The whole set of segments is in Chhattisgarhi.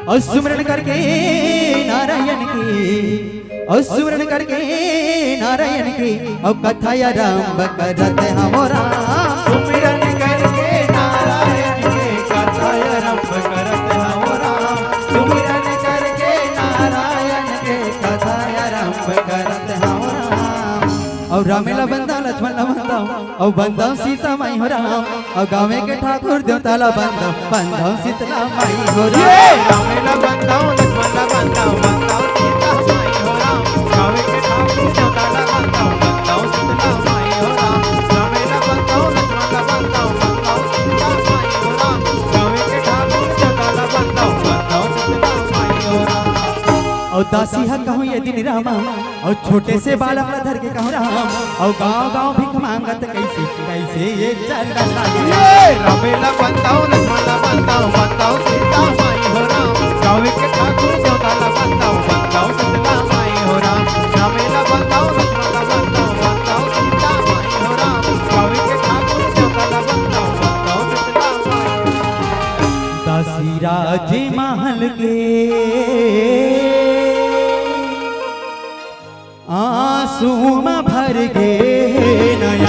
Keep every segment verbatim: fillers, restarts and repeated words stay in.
अउ सुमिरन करके नारायन के, अउ सुमिरन करके नारायन के, अउ कथा आरंभ करत हँव राम। सुमिरन करके नारायन के, कथा आरंभ करत हँव राम। सुमिरन करके नारायन के, कथा आरंभ करत हँव राम। अउ रामे ला बंदावँव, लक्ष्मण ला बंदावँव, अउ बंदावँव सीता माई हो राम। अउ गाँवे के ठाकुर देवता ला बंदावँव, बंदावँव शीतला माई हो राम। ये रामे ला बंदावँव, लक्ष्मण ला बंदावँव, बंदावँव सीता माई हो राम। गाँवे के ठाकुर देवता ला बंदावँव, बंदावँव शीतला माई हो राम। रामे ला बंदावँव, लक्ष्मण ला बंदावँव, बंदावँव सीता माई हो राम। गाँवे के ठाकुर देवता ला बंदावँव, बंदावँव शीतला माई हो राम। अउ दासी ह कहूँ ये दिन रामा, अउ छोटे से बालक ला धर के कहूँ राम, अउ गाँव गाँव भीख माँगत कइसे, कइसे ये चल रहा है। ये रामे ला बंदावँव, लक्ष्मण ला बंदावँव, बंदावँव सीता माई हो राम। गाँवे के ठाकुर देवता ला बंदावँव, बंदावँव शीतला माई हो राम। रामे ला बंदावँव, लक्ष्मण ला बंदावँव, बंदावँव सीता माई हो राम। गाँवे के ठाकुर देवता ला बंदावँव, बंदावँव शीतला माई हो राम। दासी राज महल के आँसू म भर गे नयन,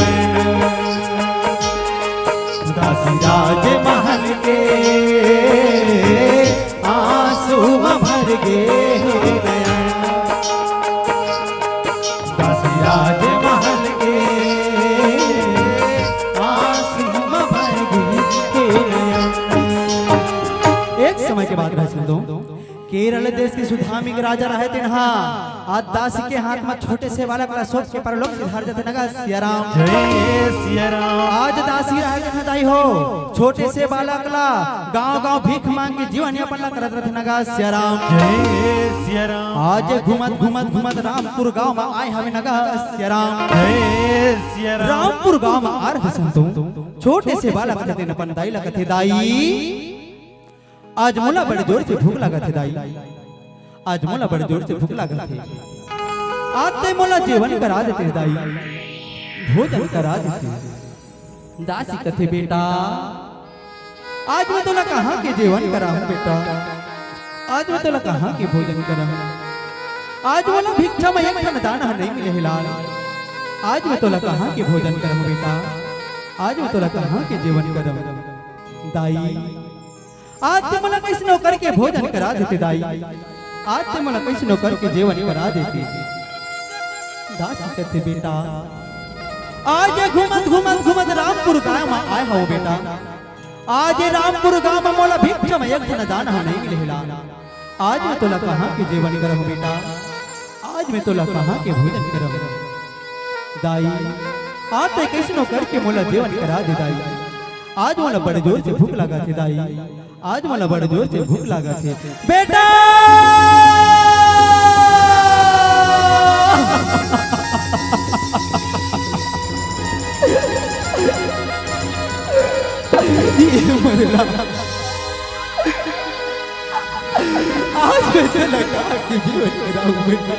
दासी राज महल के आँसू म भर गे नयन, दासी राज महल के आँसू म भर गे नयन। एक समय के बात रहे सुन दो। केरल देश के सुधामी के राजा रहे तेन हा, आज दासी के हाथ म छोटे से बालक ला सौंप के परलोक सिधार जाथे न गा सिया राम। जय सिया राम। आज दासी रहे तेन हा दाई हो, छोटे से बालक ला गाँव गाँव भीख माँग के जीवन यापन ला करत रथे न गा सिया राम। जय सिया राम। आज घूमत घूमत घूमत रामपुर गाँव म आए हवे न गा सिया राम। जय सिया राम। रामपुर गाँव म आ रहे संतो, छोटे से बालक रहे तेन अपन दाई ला कथे, दाई आज मोला बड़ जोर से भूख लागत हे दाई, आज मोला बड़ जोर से भूख लागत हे। आज तैं मोला जेवन करा देते दाई, भोजन करा देते। दासी कथे, बेटा, आज मैं तोला कहाँ के जेवन कराहूँ बेटा, आज मैं तोला कहाँ के भोजन कराहूँ। आज मोला भिक्षा म एक ठन दाना नइ मिले हे लाल, आज मैं तोला कहाँ के भोजन कराहूँ बेटा, आज मैं तोला कहाँ के जेवन कराहूँ। दाई, आज तैं मोला कइसनो करके भोजन करा देते दाई, आज तैं मोला कइसनो करके जेवन करा देते। दासी कथे, बेटा, आज घूमत घूमत घूमत रामपुर गाँव म आए हँव बेटा, आज रामपुर गाँव म मोला भिक्षा म एक ठन दाना नइ मिले हे लाल। आज मैं तोला कहाँ के जेवन कराहूँ बेटा, आज मैं तोला कहाँ के भोजन कराहूँ। दाई, आज तैं कइसनो करके मोला जेवन करा दे दाई, आज मोला बड़ जोर से भूख लागत हे दाई, आज मोला बड़ जोर से भूख लागत हे। बेटा! ये मरला। आज मैं तोला कहाँ के जेवन कराहूँ बेटा।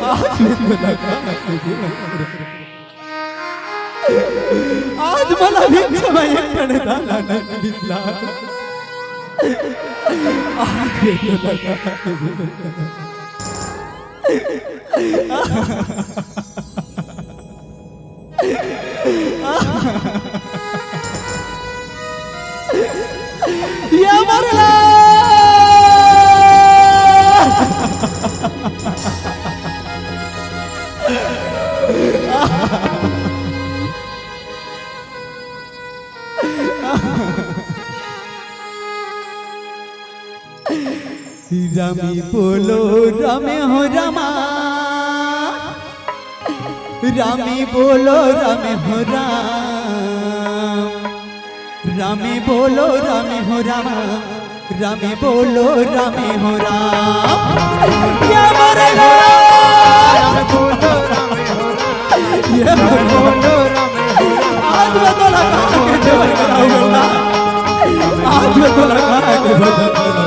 आज मैं तोला कहाँ के जेवन कराहूँ। आज मोला भिक्षा म एक ठन दाना नइ मिलिस लाल। आज मैं तोला कहाँ के जेवन कराहूँ। ये मरला। रामे बोलो रामे हो रामा, रामे बोलो रामे हो राम, रामे बोलो रामे हो रामा, रामे बोलो रामे हो राम। ये मरला। रामे बोलो रामे हो राम। ये मरला। आज मैं तोला कहाँ के जेवन कराहूँ बेटा। आज मैं तोला कहाँ के भोजन कराहूँ।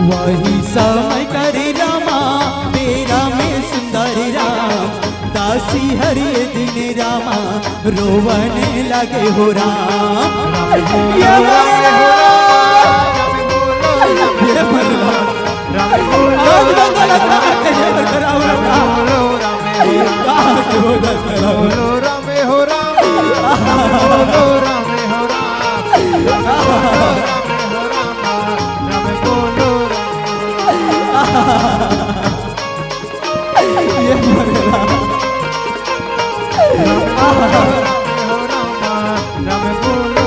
वही समय करे रामा, बेरा में सुंदर राम, दास सिहरिये दिन रामा रोवन लगे हो राम। ये बोलो, ये बोलो, आज बंदा लग रहा है, ये बोल रहा हूँ राम। आज वो दस करो। बोलो राम हो राम, बोलो राम हो राम, बोलो राम हो राम, राम बोलो राम। ये बोलो। ये बोलो।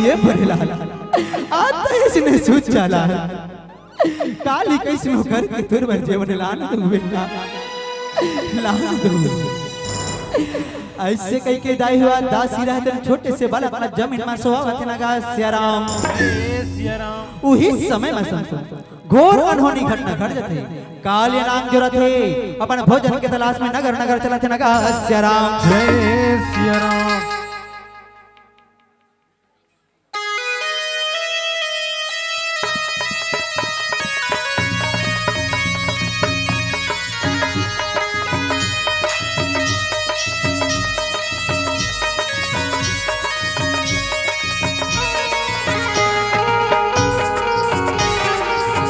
ये बोलो। आता इसने सोच चाला। काली कइसनो करके तोर बर जेवन लान दूं बेटा, लान दूं। अइसे कहिके दाई हो दासी रहत हे छोटे से बालक ला जमीन मा सोवावत हे ना गा सियाराम। उही समय मा संतो घोर अनहोनी घटना घट जथे। कालिया नांग जो रथे अपन भोजन के तलाश में नगर नगर चलत हे ना गा सियाराम। जय सियाराम।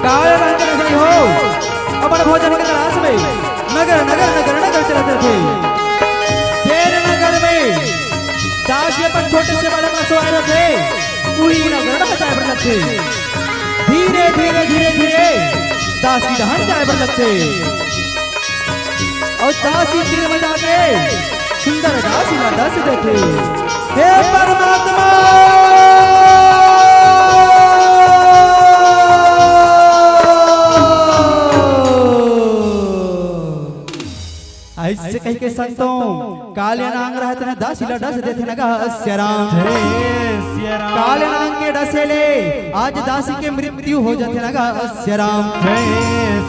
काल रांझा हो, अपन भोजन के तलाश में नगर, नगर, नगर, नगर चलत रथे। जेन नगर में दासी अपन छोटे से बालक ला सोवाए रथे, उही नगर में जाए बर लगथे। धीरे, धीरे, धीरे, धीरे दासी डहन जाए बर लगथे। अउ दासी तीर में जाके सुंदर दासी ला डस देथे। हे परमात्मा! अइसे कहिके संतो, कालिया नांग रहत हे ना दासी ला डस देथे ना गा सियाराम। जय सियाराम। कालिया नांग के डसे ले आज दासी के मृत्यु हो जाथे ना गा सियाराम। जय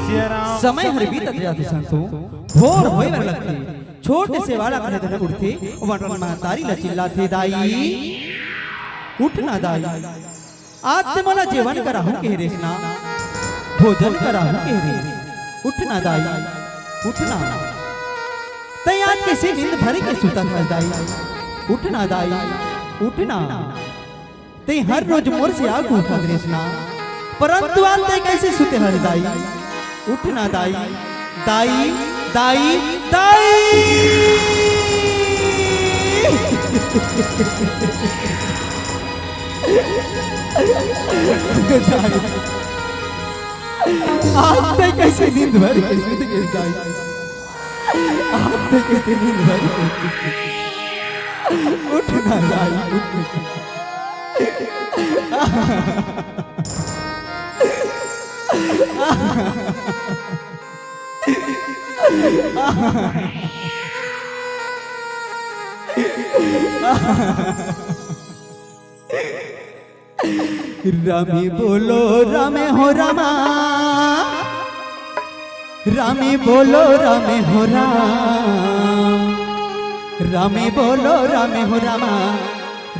सियाराम। समय हर बीतत जाथे संतो, भोर होए बर लगथे। छोटे से बालक रहत हे ना उठथे, ओ अपन महतारी ला चिल्लाथे, दाई, उठ ना दाई। आज ते मोला जेवन कराहूं कहे रेस ना, भोजन कराहूं कहे रेस। उठ ना दाई, उठ ना। तैं आज कइसे नींद भर के सुतत हस दाई? उठ ना दाई, उठ ना। तैं हर रोज मोर से आगू उठत रेस ना, परंतु आज तैं कइसे सुते हस दाई? उठ ना दाई, दाई, दाई, दाई। आज तैं कइसे नींद भर के सुत गे दाई? आज तैं कइसे नींद भर के? उठ ना दाई, उठ। रामी बोलो रामे हो रामा, रामी बोलो रामे हो राम, रामी बोलो रामे हो रामा,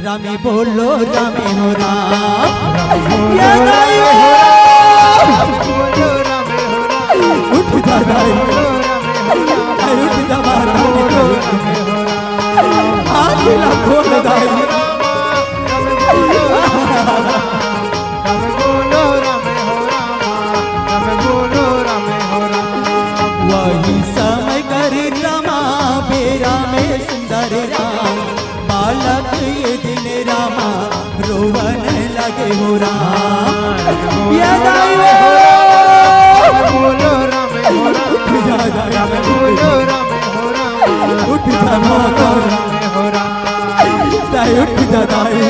रामी बोलो रामे हो राम। ये दाई हो, उठ जा दाई, दाई उठ जा, बाहर निकल। आँखी ला खोल दाई। वही समय करी रमा बेरा में सुंदर राम, बालक ये दिन रामा रोवन लगे हो राम। ये दाई हो, बोलो राम हो राम, उठ जा दाई, बोलो राम हो राम, उठ जा माता, दाई उठ जा दाई।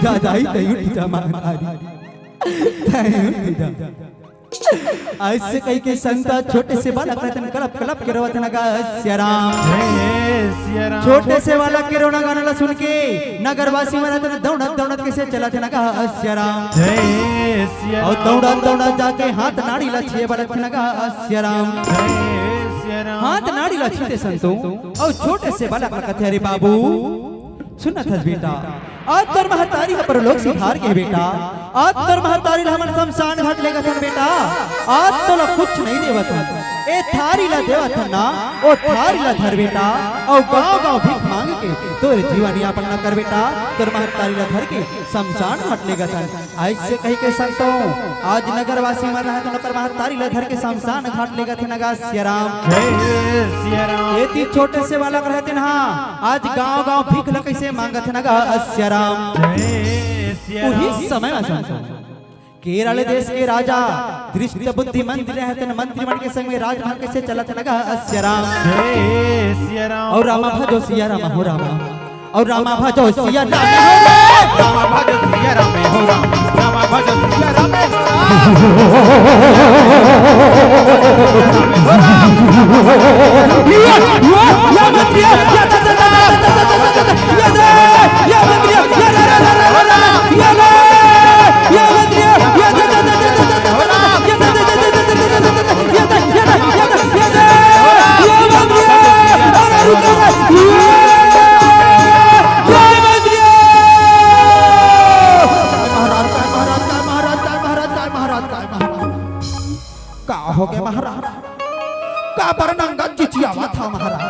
दाई, तैं उठ जा महतारी, तैं उठ जा। अइसे कहिके संत छोटे से बालक रहतेन, कलप कलप के रोवत हे न गा सिया राम। जय सिया राम। छोटे से बालक के रोना गाना ला सुन के नगरवासी मन रहतेन दौड़त दौड़त कइसे चलत हे न गा सिया राम। जय सिया अउ राम। दौड़त दौड़त जाके हाथ नाड़ी ला छुए बर लगथे न गा सिया राम। जय सिया राम। हाथ नाड़ी ला छूते संतो अउ छोटे से बालक ला कथे, "अरे बाबू, सुनत हस बेटा, आज तोर महतारी ह परलोक सिधार गे बेटा, आज तोर महतारी ला हमन शमशान घाट लेगत हन बेटा, आज तोला कुछ नइ देवत हन, ए थारी ला देवत हन ना, ओ थारी ला धर बेटा, अउ गांव गांव भीख मांग के तोर जीवन यापन ला कर बेटा, तोर महतारी ला धर के शमशान घाट लेगत हन।" अइसे कहिके संतो, आज नगरवासी मन रहतेन ओकर महतारी ला धर के शमशान घाट लेगत हे न गा सिया राम। जय सिया राम। एती छोटे से बालक रहतेन हा, आज गांव गांव भीख ला कइसे मांगत हे न गा सिया राम। जय सिया राम। उही समय में संतो, केरल देश के राजा दृष्ट बुद्धि मंत्री रहतेन, मंत्री मन के संग में राजमहल कइसे चलत हे न गा सिया राम। जय सिया राम। अउ रामा भजो सिया राम हो रामा, अउ रामा भजो सिया राम हो रे। रामा भजो सिया राम हो राम, रामा भजो सिया राम हो राम। का होगे महाराज? काबर नंगा चिचियावत हव महाराज?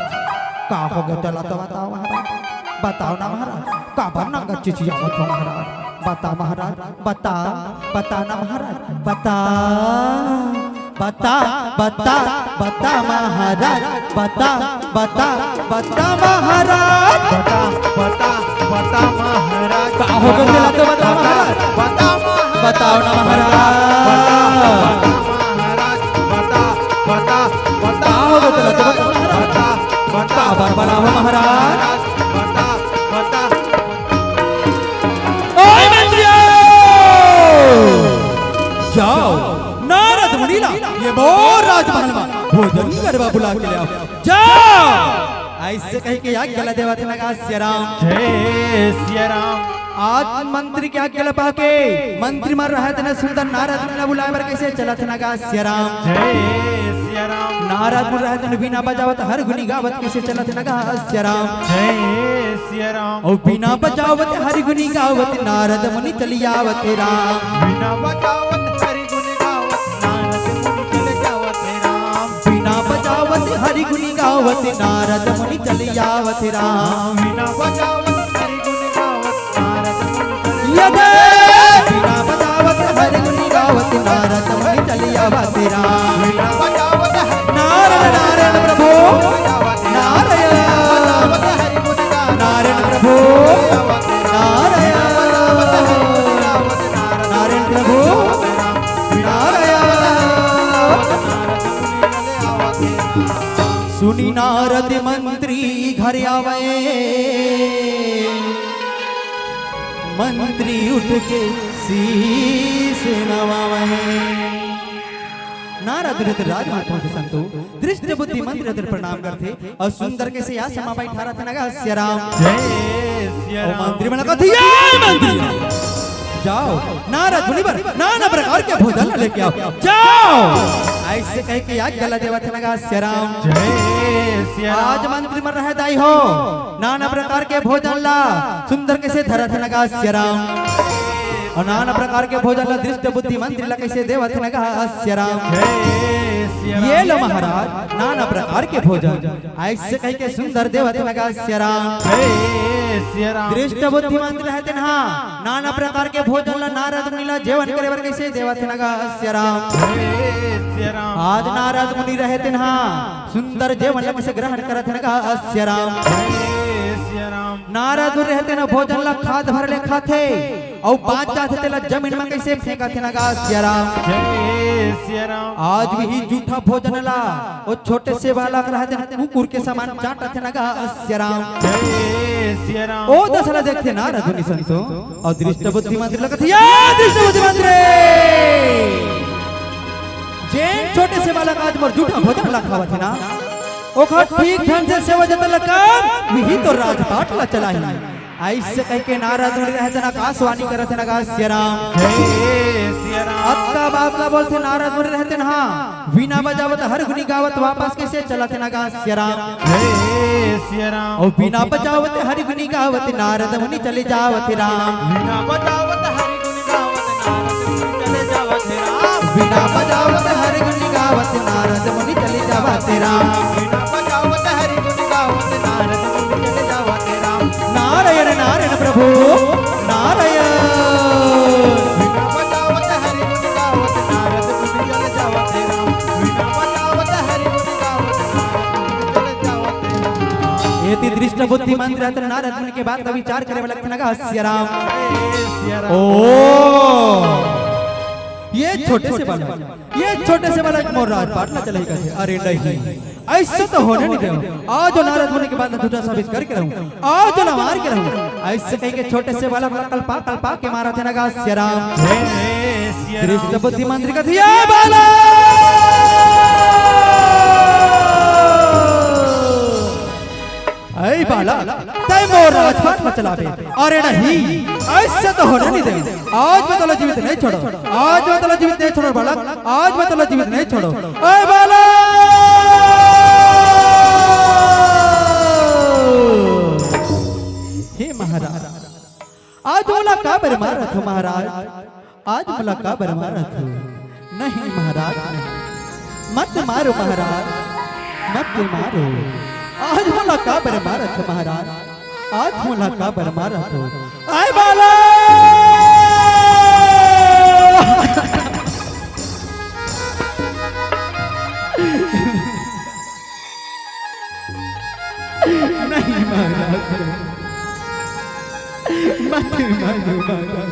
का होगे तेला तो बताव महाराज, बताव ना महाराज, काबर नंगा चिचियावत हव महाराज? बता महाराज, बता, बता ना महाराज, बता, बता, बता, बता महाराज, बता, बता, बता महाराज। बता, बता, बता महाराज। का होगे तेला तो बता महाराज। बता महाराज। बताव ना महाराज। बता, बता, बता महाराज। बता, बता, बता का होगे तेला तो बता महाराज। बता, बता, काबर बलाव महाराज। बता, बता। ओए मंत्रियों! जाव, नारद मुनि ला ये मोर राजमहल मा भोजन करवा बुला के ले आव। जाव! अइसे कहिके आज्ञा ला देवत हे न गा सिया राम। जय सिया राम। आज मंत्री के आज्ञा ला पाके मंत्री मन रहत हे न सुंदर नारद मुनि ला बुलाय बर कइसे चलत हे न गा सिया राम। जय सिया राम। नारद मुनि रहत हे न बीना बजावत हरि गुनी गावत कइसे चलत हे न गा सिया राम। जय सिया राम। अउ बीना बजावत हरि गुनी गावत नारद मुनि चली आवत हे राम। बीना बजावत हरि गुनी गावत नारद मुनि चली आवत हे राम। बीना बजावत हरि गुनी गावत नारद मुनि चली आवत हे राम। बीना बजावत हरि गुनी गावत नारद मुनि चली ये दे! बीना बजावत हरि गुनी गावत नारद मुनि चली आवत हे राम। बीना बजावत हरि नारायण, नारायण प्रभु, नारायण। नारायण प्रभु, नारायण। नारायण प्रभु, नारायण। सुनी नारद मंत्री घर आवै, मंत्री उठ के शीश नवावै। नारद उठत राजमहल पहुंचे संतो, दृष्ट बुद्धि मंत्री उठत प्रणाम करथे अउ सुंदर कइसे आसन मा बइठा रहिथे न गा सिया राम। जय सिया अउ राम। मंत्री मन कथे, "ये मंत्री, जाव, नारद मुनि बर नाना प्रकार के भोजन ला लेके आव, जाव।" अइसे कहिके आज्ञा ला देवत हे न गा सिया राम। जय सिया राम। आज मंत्री मन रहे दाई हो, नाना प्रकार के भोजन ला सुंदर कइसे धरत हे न गा सिया राम। अउ नाना प्रकार के भोजन ला दृष्ट बुद्धि मंत्री ला कइसे देवत हे न गा सिया राम। जय सिया राम। ये लो महाराज, नाना प्रकार के भोजन। अइसे कहिके सुंदर देवत हे न गा सिया राम। जय सिया राम। दृष्ट बुद्धि मंत्री रहतेन हा, नाना प्रकार के भोजन ला नारद मुनि ला जेवन करे बर कइसे देवत हे न गा सिया राम। जय सिया राम। आज नारद मुनि रहतेन हा, सुंदर जेवन ला कइसे ग्रहण करत हे न गा सिया राम। जय सिया राम। नारद मुनि रहते ना भोजन ला खात भर ले खाथे, अउ बाँच जाथे तेला जमीन म कइसे फेंकथे ना गा सिया राम। जय सिया राम। आज भी जूठा भोजन ला ओ छोटे से बालक रहते ना कुकुर के समान चाटथे ना गा सिया राम। जय सिया राम। ओ दसा ला देखथे नारद मुनि संतो, अउ दृष्ट बुद्धि मंत्री ला कथे, "या दृष्ट बुद्धि मंत्री, जेन छोटे से बालक आज मोर जूठा भोजन ला खावत हे ना, ओखर ठीक ढंग से सेवा जतन ला कर, विही तो राजपाट ला चलाही।" अइसे कहिके नारद मुनि रहते ना आकाशवाणी करत हे ना गा सिया राम। जय सिया राम। अतका बात ला बोलथे नारद मुनि रहते ना, हाँ, वीणा बजावत हरि गुनी गावत वापस कइसे चलथे ना गा सिया राम। जय सिया राम। ओ वीणा बजावत हरि गुनी गावत नारद मुनि चले जावत राम। वीणा बजावत हरि गुनी गावत नारद मुनि चले जावत राम। वीणा बजावत हरि गुनी गावत नारद मुनि चले जावत राम। वीणा बजावत हरि गुनी गावत नारद मुनि चले जावत राम। नारायण नारायण प्रभु नारायण। वीणा बजावत हरि गुनी गावत नारद मुनि चले जावत राम। वीणा बजावत हरि गुनी गावत नारद मुनि चले जावत राम। एती दृष्ट बुद्धि मंत्री रहते नारद मुनि के बात ला विचार करे वाला लगथे ना गा सिया राम। जय सिया राम। ओ, ये छोटे से बालक, ये छोटे से बालक मोर राजपाट ला चलाही कथे। अरे नहीं, अइसे तो होने नहीं देव। आज जो नारद मुनि के बात ला झूठा साबित करके रहूं, आज जो ला मार के रहूं। अइसे कहिके छोटे से बालक ला कलपा कलपा के मारथे ना गा सिया राम। जय सिया राम। दृष्ट बुद्धि मंत्री कथे, "ए बालक, ए बालक, तैं मोर राजपाट ला चलाबे।" "अरे नहीं, अइसे तो होने नहीं देव। आज मैं तोला जीवित नहीं छोड़ों। आज मैं तोला जीवित नहीं छोड़ों बालक। आज मैं तोला जीवित नहीं छोड़ों। ए बालक!" हे महाराज, आज मोला काबर मारत हो महाराज? आज मोला काबर मारत हो? नहीं महाराज, नहीं। मत मारो महाराज, मत मारो। आज मोला काबर मारत हो महाराज? आज मोला काबर मारत हो? ए बालक! नहीं महाराज, मत मारो महाराज,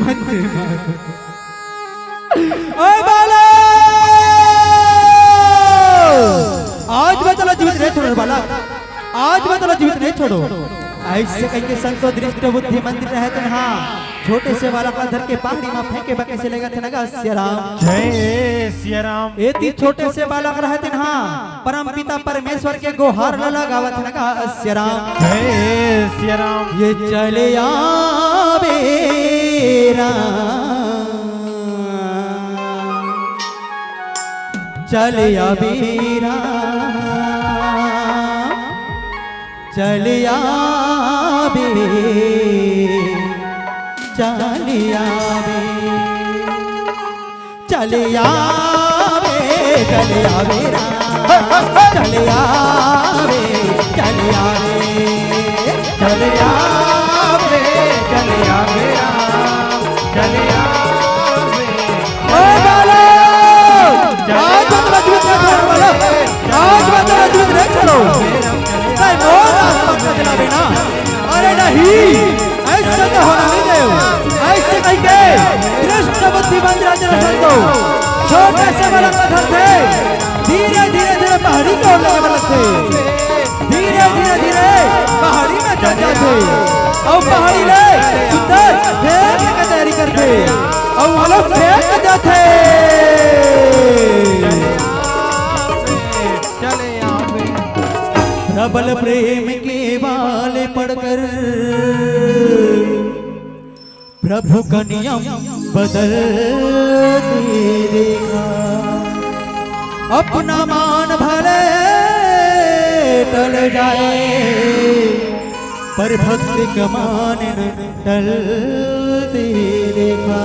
मत मारो। ए बालक! आज मैं तोला जीवित नहीं छोड़ों बालक, आज मैं तोला जीवित नहीं छोड़ों। अइसे कहिके संतो दृष्ट बुद्धि मंत्री रहते ना, छोटे से बालक ला धर के पहाड़ी म फेंके बर कइसे लेगथे ना गा सिया राम। जय सिया राम। एती छोटे से बालक रहते ना, परम पिता परमेश्वर के गोहार ला लगावथे ना गा सिया राम। जय सिया राम। ये चले आवे राम, चले आवे राम, चले आवे, चले आवे। चले आवे, चले आवे राम, चले आवे, चले आवे, चले आवे, चले आवे राम, चले आवे। ओ बालक, आज मैं तोला जीवित नहीं छोड़ों बालक, आज मैं तोला जीवित नहीं छोड़ों। नहीं, मोर राजपाट ला चलाबे ना। अरे नहीं, अइसे तो होने नहीं देव। अइसे कहिके दृष्ट बुद्धि मंत्री रहते ना संतो, छोटे से बालक ला धरथे, धीरे धीरे धीरे पहाड़ी के ओर लेगे बर लगथे। धीरे धीरे धीरे पहाड़ी म चढ़ जाथे, अउ पहाड़ी ले सुंदर फेंक के तैयारी करथे, अउ वो लोग फेंक जाथे। चले आवे। प्रबल प्रेम के बाल पड़कर प्रभु का नियम बदलते देखा। अपना मान भले टल जाए, पर भक्त का मान न टलते देखा।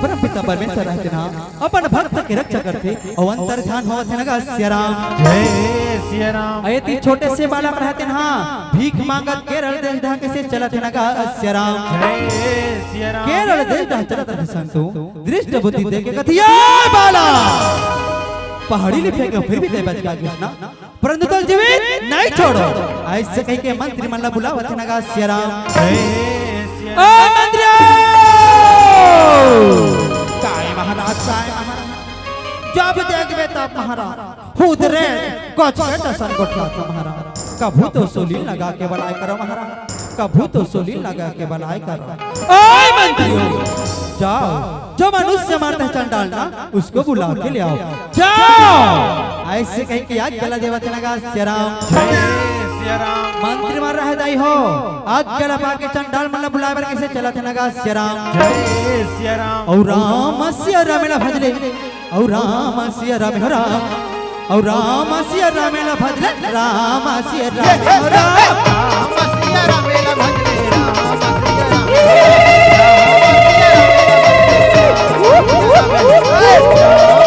परम पिता परमेश्वर रहते ना अपन भक्त के रक्षा करथे अउ अंतर ध्यान होवत हे ना गा सिया राम। जय सिया राम। अउ एती छोटे से बालक रहते ना, भीख मांगत केरल देश डहा कइसे चलत हे ना गा सिया राम। जय सिया राम। केरल देश डहा चलत रहे संतो, दृष्ट बुद्धि देके कथे, "ए बालक, पहाड़ी ले फेंके फिर भी तैं बच गे हस ना।" परंतु तोला जीवित नहीं छोड़ों। अइसे कहिके मंत्री मन ला बुलावत हे नगा सियाराम। जय सिया ओ मंत्री! काय महाराज, काय महाराज? जब देखबे तब महाराज, खुद रे गच के टसन गोठियाथे महाराज। कभू तो सुलील लगा के बलाय करो महाराज, कभू तो सुलील लगा के बलाय करो। ओए मंत्री, जाओ, जो मनुष्य मारता है चंडाल ना, उसको बुला के ले आओ। जाओ। अइसे कहिके आज्ञा ला देवत हे नगा सियाराम। जय सिया राम। मंत्री मन रहे दाई हो, आज्ञा ला पाके चंडाल मन ला बुलाय बर कइसे चलत हे नगा सियाराम। जय सिया राम। ओ राम सिया राम ला भज ले, ओ राम सिया राम हो राम, ओ राम सिया राम ला भज ले, राम सिया राम हो राम। राम सिया राम ला भज ले, राम सिया राम।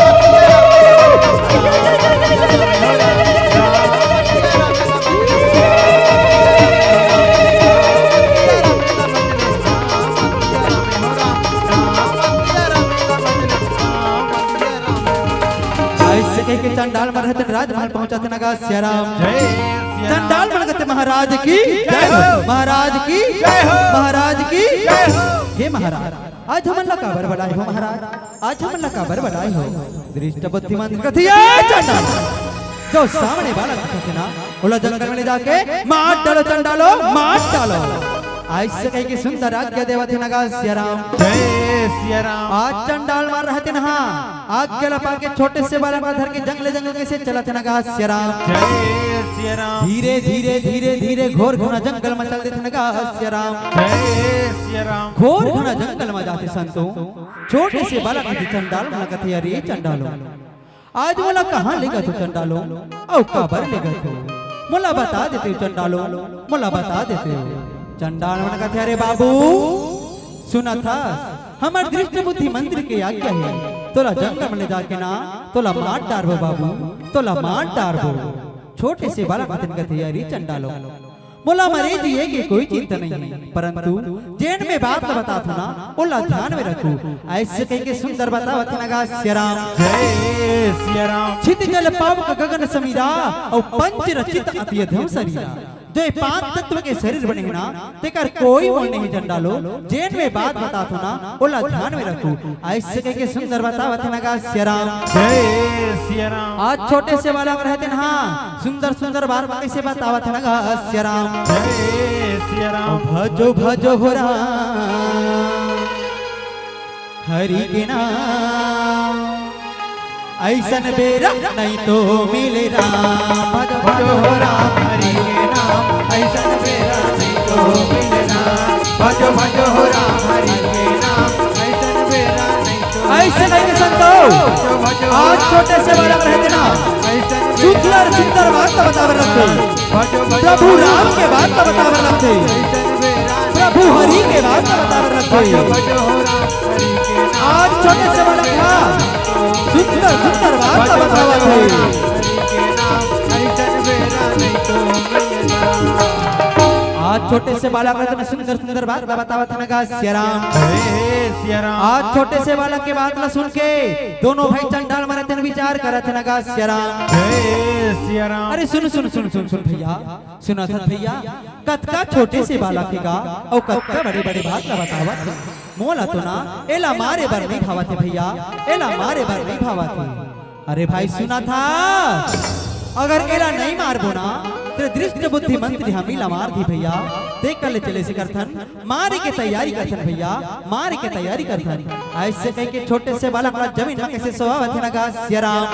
अइसे कहिके चंडाल मन रहते राजमहल पहुंचत हे नगा सियाराम। जय सिया राम। चंडाल मन कहते महाराज की जय हो। महाराज की जय हो। महाराज की जय हो। हे महाराज, आज हमन ला काबर बलाय हो महाराज? आज हमन ला काबर बलाय हो? दृष्ट बुद्धि मंत्री कथे, "ए चंडाल, जो सामने वाला दिखत हे ना, ओला जंगल में ले जाके मार डालो चंडालो, मार डालो।" अइसे कहिके सुंदर आज्ञा देवत हे नगा सियाराम। जय सिया राम। आज चंडाल मन रहते ना, आज्ञा ला पाके छोटे से बालक ला धर के जंगले जंगल कइसे चलत हे नगा सियाराम। जय सिया राम। धीरे धीरे धीरे धीरे घोर घना जंगल में चल देथे नगा सियाराम। जय सिया राम। घोर घना जंगल में जाथे संतो, छोटे से बालक कथे चंडाल मन ला कथे, "अरे चंडालो, आज मोला कहाँ लेगत हो चंडालो, अउ काबर लेगत हो? मोला बता देते हो चंडालो, मोला बता देते हो।" चंडाल मन कथे, "अरे बाबू, सुनत हस, हमर दृष्ट बुद्धि मंत्री के आज्ञा हे, तोला जंगल में ले जाके ना, तोला मार डारबो बाबू, तोला मार डारबो।" छोटे से बालक मन कथे, "अरे चंडालो, मोला मरे जिए के कोई चिंता नहीं है, परंतु जेन में बात ल बतात हो ना, ओला ध्यान में रखू।" अइसे कहिके सुंदर बतावत हे नगा सियाराम। जय सिया राम। छित जल पावक गगन समीरा, अउ पंच रचित अति अधम शरीरा। जो ये पांच तत्व के शरीर बने हे ना, तेकर कोई मोल नहीं चंडालो, जेन में बात बतात हो ना, ओला ध्यान में रखू। अइसे कहिके सुंदर बतावत हे नगा सियाराम। जय सिया राम। आज छोटे से बालक रहते ना, सुंदर सुंदर बात कइसे बतावत हे नगा सियाराम। जय सिया राम। भजो भजो हो राम हरि के नाम, अइसन बेरा नहीं तो मिले राम। भजो भजो हो राम हरि के नाम, अइसन बेरा नहीं तो मिले राम। भजो भजो हो राम हरि के नाम, अइसन बेरा नहीं तो अइसे नहीं संतो। भजो भजो हो आज राम छोटे से बालक रहते ना, अइसन बेरा सुंदर सुंदर बात तो बतावे लगथे। भजो भजो प्रभु हो राम राम के बात तो बतावे लगथे। अइसन बेरा प्रभु हरि के बात तो बतावे लगथे। भजो भजो हो राम आज छोटे से बालक हा सुंदर सुंदर बात बतावत हे। आज छोटे से बालक हा सुंदर सुंदर बात बतावत हे नगा सियाराम। आज छोटे से बालक के बात ला सुन के दोनों भाई चंडाल मन तेन विचार करत हे नगा सियाराम। अरे सुन सुन सुन सुन सुन भैया, सुनत हस भैया, कतका छोटे से बालक हे गा, अउ कतका बड़े-बड़े बात ला बतावत हे। मोला तो ना, एला मारे बर नहीं भावत हे भैया, एला मारे बर नहीं भावत हे। अरे भाई सुनत हस, अगर एला नहीं मारबो ना, तेरे दृष्ट बुद्धि मंत्री हमी ला मार दी भैया, ते कर ले चले से करथन। मारे के तैयारी करथन भैया, मारे के तैयारी करथन। अइसे कहिके छोटे से बालक ला जमीन में कइसे सोवावत हे नगा सियाराम।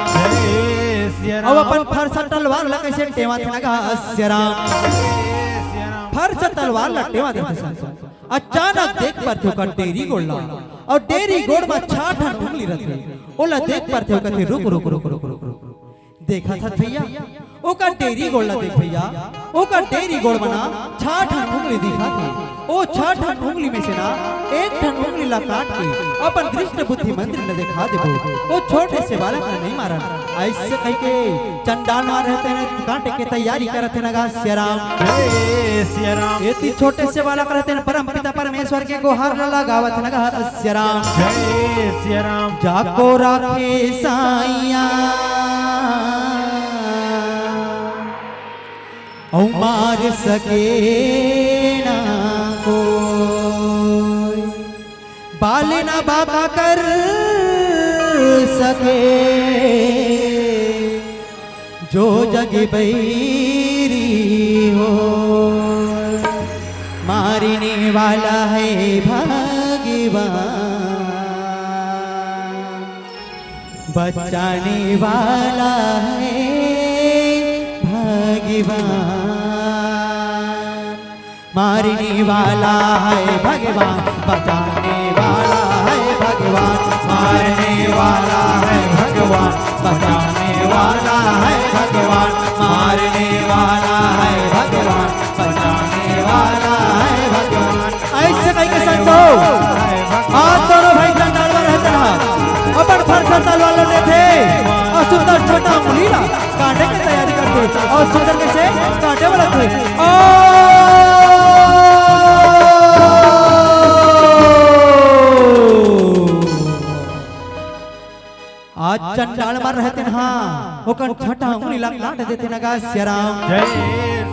अउ अपन फरसा तलवार ला कइसे टेवत हे नगा सियाराम। फरसा तलवार ला टेवत रहिथे संतो। अचानक देख परथे ओकर डेरी गोड़ ला, अउ डेरी गोड़ में छह ठन उंगली रहिथे। ओला देख परथे, ओ कथे, "रुक, रुक, रुक, रुक, रुक।" देखत हस भैया, ओकर डेरी गोड़ ला देख भैया, ओकर डेरी गोड़ म ना छह ठन उंगली दिखत हे। ओ छह ठन उंगली में से ना एक ठन उंगली ला काट के अपन दृष्ट बुद्धि मंत्री ला देखा देबो। ओ छोटे से बालक ला नहीं मारन। अइसे कहिके चंडाल मन रहते हैं, काटे के तैयारी करत हे नगा सियाराम। एती छोटे से बालक रहते हैं, परम पिता परमेश्वर के गोहार ला लगावत हे नगा सियाराम। जाको राखे साइया। मार सके ना कोई, बाल ना बांका कर सके, जो जग बैरी हो, मारने वाला है भगवान, बचाने वाला है भगवान, मारने वाला है भगवान, बचाने वाला है भगवान, मारने वाला है भगवान, बचाने वाला है भगवान, मारने वाला है भगवान, बचाने वाला है भगवान। अइसे कहिके संतो, आज दोनों भाई चंडाल वाला रहते ना, अपन फरसा तलवार ल लेथे अउ सुंदर छोटा उंगली ला काटे के तैयारी करथे अउ सुंदर कइसे काटे वाला थे। ओ! आज चंडाल मन रहते ना, ओकर छठा उंगली ला काट देथे ना गा सियाराम। जय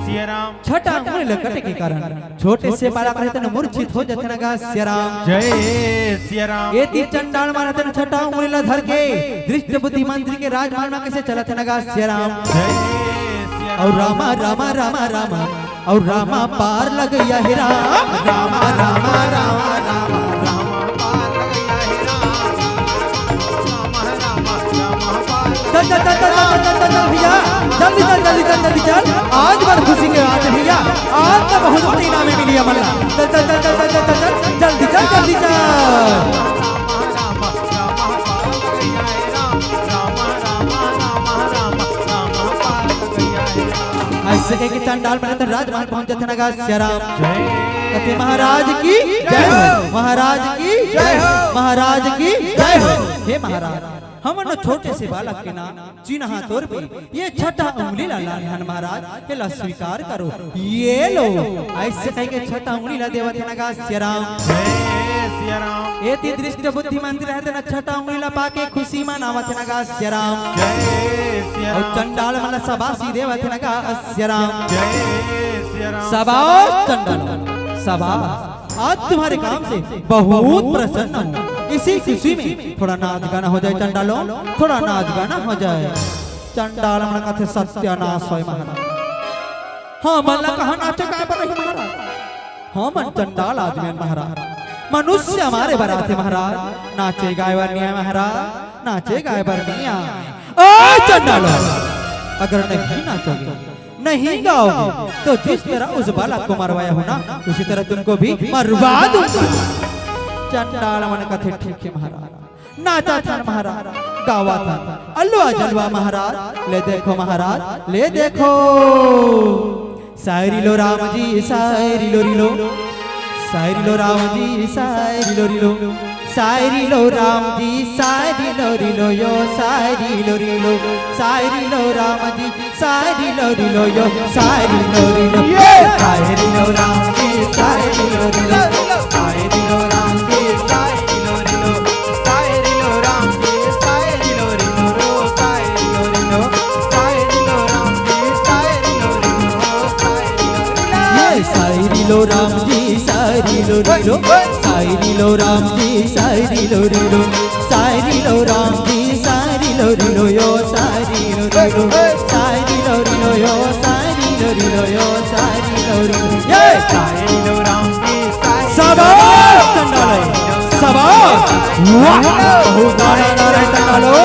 सियाराम। छठा उंगली ला कटे के कारण छोटे से बालक रहते ना मूर्छित हो जाथे ना गा सियाराम। जय सियाराम। एती चंडाल मन रहते ना छठा उंगली ला धर के धृष्ट बुद्धि मंत्री के राजमहल म कइसे चलत हे ना गा सियाराम। जय सियाराम। अउ रामा, रामा, रामा, रामा, अउ रामा पार लगइया हे राम। रामा, रामा, रामा, रामा, रामा पार लगइया हे राम। रामा, रामा, रामा पार चल, चल, चल, चल, चल, चल, चल, चल, भैया, जल्दी चल, जल्दी चल, जल्दी चल। आज बड़ खुशी के बात हे भैया, आज तो बहुत बड़ी इनाम मिली हमन ला। चल, चल, चल, जल्दी चल, जल्दी चल। अइसे कहिके चंडाल मन तो राजमहल पहुंच जाथे ना गा सियाराम। जय। कथे महाराज की जय हो, महाराज की जय हो, महाराज की जय हो। हे महाराज, हमन छोटे से बालक के ना चिन्हा तौर पे ये छठा उंगली ला लाने हन महाराज, एला स्वीकार करो। ये लो, अइसे कहिके छठा उंगली ला देवत हे ना गा सियाराम। जय सियाराम। एती धृष्ट बुद्धि मंत्री रहते ना छठा उंगली ला पाके खुशी मनावत हे ना गा सियाराम। जय सियाराम। अउ चंडाल मन ला शाबाशी देवत हे ना गा सियाराम। जय सियाराम। शाबाश चंडाल, शाबाश। आज तुम्हारे काम से बहुत प्रसन्न हूँ। इसी खुशी में थोड़ा नाच गाना हो जाए चंडालों, थोड़ा नाच गाना हो जाए। चंडाल मन कथे सत्यानाश होय महाराज। हमन ला कहाँ नाचे गाए बर रही महाराज? हमन चंडाल आदमी हन महाराज, मनुष्य हमारे बर आथे महाराज, नाचे गाए बर नइ आए महाराज, नाचे गाए बर नइ आए। ओ चंडालो, अगर नहीं नाचोगे, नहीं गाओगे, तो जिस तरह उस बालक को मरवाया हूँ ना, उसी तरह तुमको भी मरवा दूंगा। चंडाल मन कथे, ठीक है महाराज, नाचत हन महाराज, गावत हन, अलवा जलवा महाराज, ले देखो महाराज, ले देखो। सायरी लो राम जी, सायरी लो री लो, सायरी लो राम जी, सायरी लो री लो, सायरी लो राम जी, सायरी लो री लो यो, सायरी लो री लो, सायरी लो राम जी, सायरी लो री लो यो, सायरी लो री लो। ये! सायरी लो राम जी, सायरी लो री लो, सायरी लो राम जी, सायरी लो री लो, सायरी लो राम जी, सायरी लो री लो रो, सायरी लो री लो, सायरी लो राम जी, सायरी लो री लो, सायरी लो री लो। ये! सायरी लो राम जी, सायरी लो री लो, सायरी लो राम जी, सायरी लो री लो, सायरी लो राम जी, सायरी लो री लो यो, सायरी लो री लो, सायरी लो री लो यो, सायरी लो री लो यो, सायरी लो री लो। ये! सायरी लो राम जी, सायरी लो शाबाश चंडालो, शाबाश। वाह, बहुत आनंद आ रहा है चंडालो,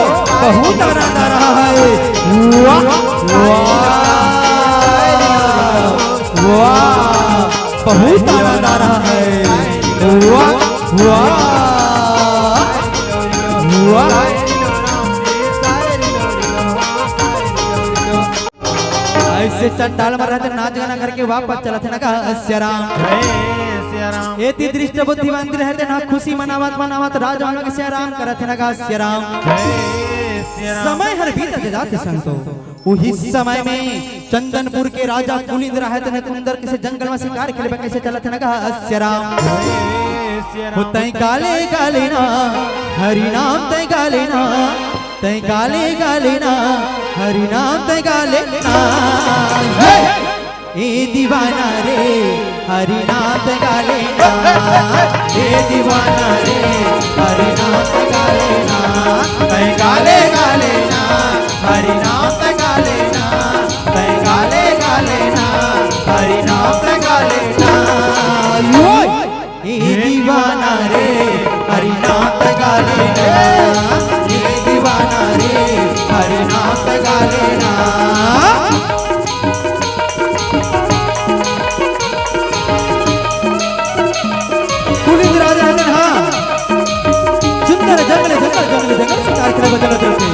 बहुत आनंद आ रहा है। वाह, वाह, वाह, बहुत आनंद आ रहा है। वाह, वाह, वाह। अइसे चंडाल मन रहते नाच गाना करके वापस चलत हे ना गा सियाराम। जय सियाराम। एती धृष्ट बुद्धि मंत्री रहते ना खुशी मनावत मनावत राजमहल के सियाराम करत हे ना गा सियाराम। जय सियाराम। समय हर बीतत जात हे संतो। उही समय में चंदनपुर के राजा कुलिंद रहत हे ना कुंदर कइसे जंगल म शिकार खेले बर कइसे चलत हे ना गा सियाराम। जय सियाराम। हो तैं गाले गाले ना, हरि नाम तैं गाले ना, तैं गाले गाले ना, हरि नाम तैं गाले ना। हे! ए दीवाना रे, हरिनाम गा लेना। ए दीवाना रे, हरिनाम गा लेना। मैं गा ले, गा लेना, हरिनाम गा लेना। मैं गा ले, गा लेना, हरिनाम गा लेना। ओए! ए दीवाना रे, हरिनाम गा लेना। ए दीवाना रे, हरिनाम गा लेना। पुलिस राजा हन, हाँ। सुंदर जंगल, जंगल, जंगल, जंगल शिकार करे बचल होते।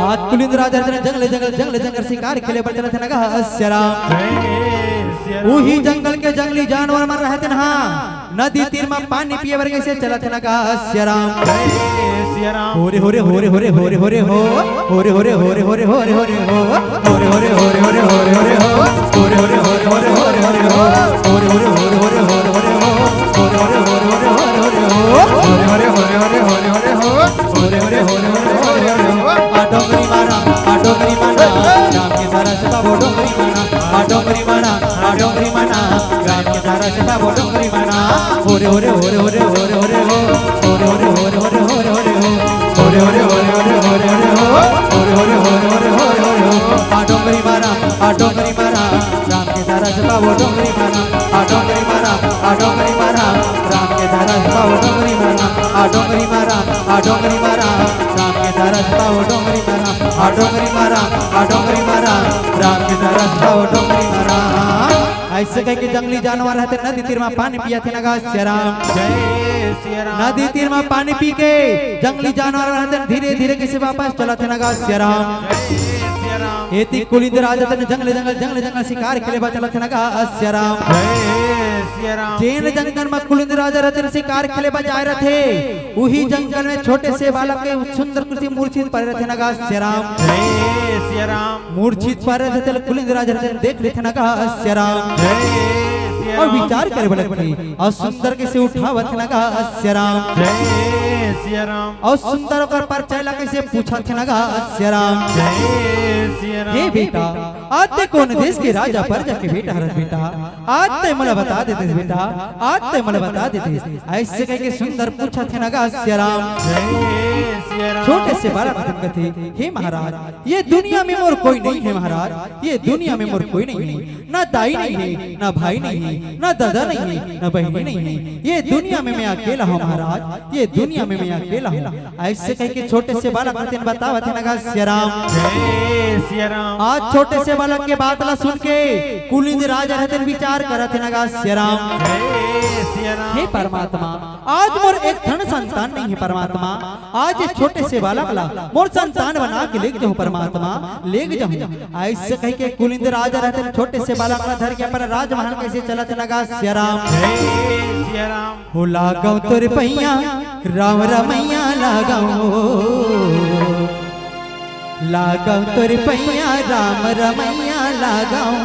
आज कुलिंद राजा रहते जंगल, जंगल, जंगल, जंगल शिकार खेले बर चलत हे नगा सियाराम। जय सियाराम। उही जंगल के जंगली जानवर मन रहते न, हाँ, नदी तीर म पानी पिए बर कइसे चलत हे नगा सियाराम। जय सियाराम। होरे, होरे, होरे, होरे, होरे, होरे, हो। होरे, होरे, होरे, होरे, होरे, होरे, हो। होरे, होरे, होरे, होरे, होरे, होरे, हो। होरे, होरे, होरे, होरे, होरे, होरे, हो। होरे, होरे, होरे, होरे, होरे, होरे, हो। होरे, होरे, होरे, होरे, होरे, होरे, होरे, हो। होरे, होरे, होरे, होरे, होरे, होरे, होरे, हो। होरे, होरे, होरे, होरे, होरे, होरे, होरे, हो। आ डोंगरी माना, आ डोंगरी माना, राम के सारा से बाबो डोंगरी माना। आ डोंगरी माना, आ डोंगरी माना, राम के सारा से बाबो डोंगरी माना। होरे, होरे, होरे, होरे, होरे, होरे, हो। होरे, होरे, होरे, होरे, होरे, होरे, हो। होरे, होरे, होरे, होरे, होरे, होरे, हो। होरे, होरे, होरे, होरे, होरे, होरे, हो। आ डोंगरी माना, आ डोंगरी माना, राम के सारा से बाबो डोंगरी माना। आ डोंगरी माना, आ डोंगरी माना, राम के सारा से बाबो डोंगरी माना। आ डोंगरी माना, आ डोंगरी माना, राम के सारा से बाबो डोंगरी माना। आ डोंगरी माना, आ डोंगरी माना, राम के सारा से बाबो डोंगरी माना। अइसे कहिके जंगली जानवर रहते नदी तीर म पानी पियत हे नगा सियाराम। जय सियाराम। नदी तीर म पानी पी के जंगली जानवर रहते धीरे धीरे कइसे वापस चलत हे नगा सियाराम। जय सियाराम। एती कुलिंद राजा रहते जंगल जंगल जंगल जंगल शिकार खेले बर चलत हे नगा सियाराम। जय सियाराम। जेन जंगल म कुलिंद राजा रहते शिकार खेले बर जाए रहते, उही जंगल म छोटे से बालक के सुंदर कुर्सी मूर्छित परे रहते नगा सियाराम। जय सियाराम। मूर्छित परे रहते ल कुलिंद राजा रहते देख लेथे नगा सियाराम। जय सियाराम। अउ विचार करे बर लगथे अउ सुंदर कइसे उठावत हे नगा सियाराम। जय सियाराम। अउ सुंदर ओकर परिचय ला कइसे पूछत हे नगा सियाराम। जय सियाराम। हे बेटा, आज तैं कोन देश के राजा परजा के बेटा हरस बेटा? आज तैं मोला बता देतेस बेटा, आज तैं मोला बता देतेस। अइसे कहिके सुंदर पूछत हे नगा सियाराम। जय सियाराम। छोटे से बालक कथे, हे महाराज, ये दुनिया में मोर कोई नहीं है महाराज, ये दुनिया में मोर कोई नहीं है, ना दाई नहीं है, ना भाई नहीं है, ना दादा नहीं है, ना बहिनी नहीं है, ये दुनिया में मैं अकेला हूँ महाराज, ये दुनिया में मैं अकेला हूँ। अइसे कहिके छोटे से बालक रहते बतावत हे नगा सियाराम। जय सियाराम। आज छोटे से बालक के बात ला सुन के कुलिंद राजा रहते विचार करत हे नगा सियाराम। जय सियाराम। हे परमात्मा, आज मोर एक ठन संतान नहीं है परमात्मा, आज ये छोटे से बालक ला मोर संतान बना के लेग जाहूँ परमात्मा, लेग जाहूँ। अइसे कहिके कुलिंद राजा रहते छोटे से बालक ला धर के अपन राजमहल कइसे चलत हे नगा सियाराम। जय सियाराम। हो लागव तोर पैया राम रमैया लागव, लागव तोर पैया राम रमैया लागव।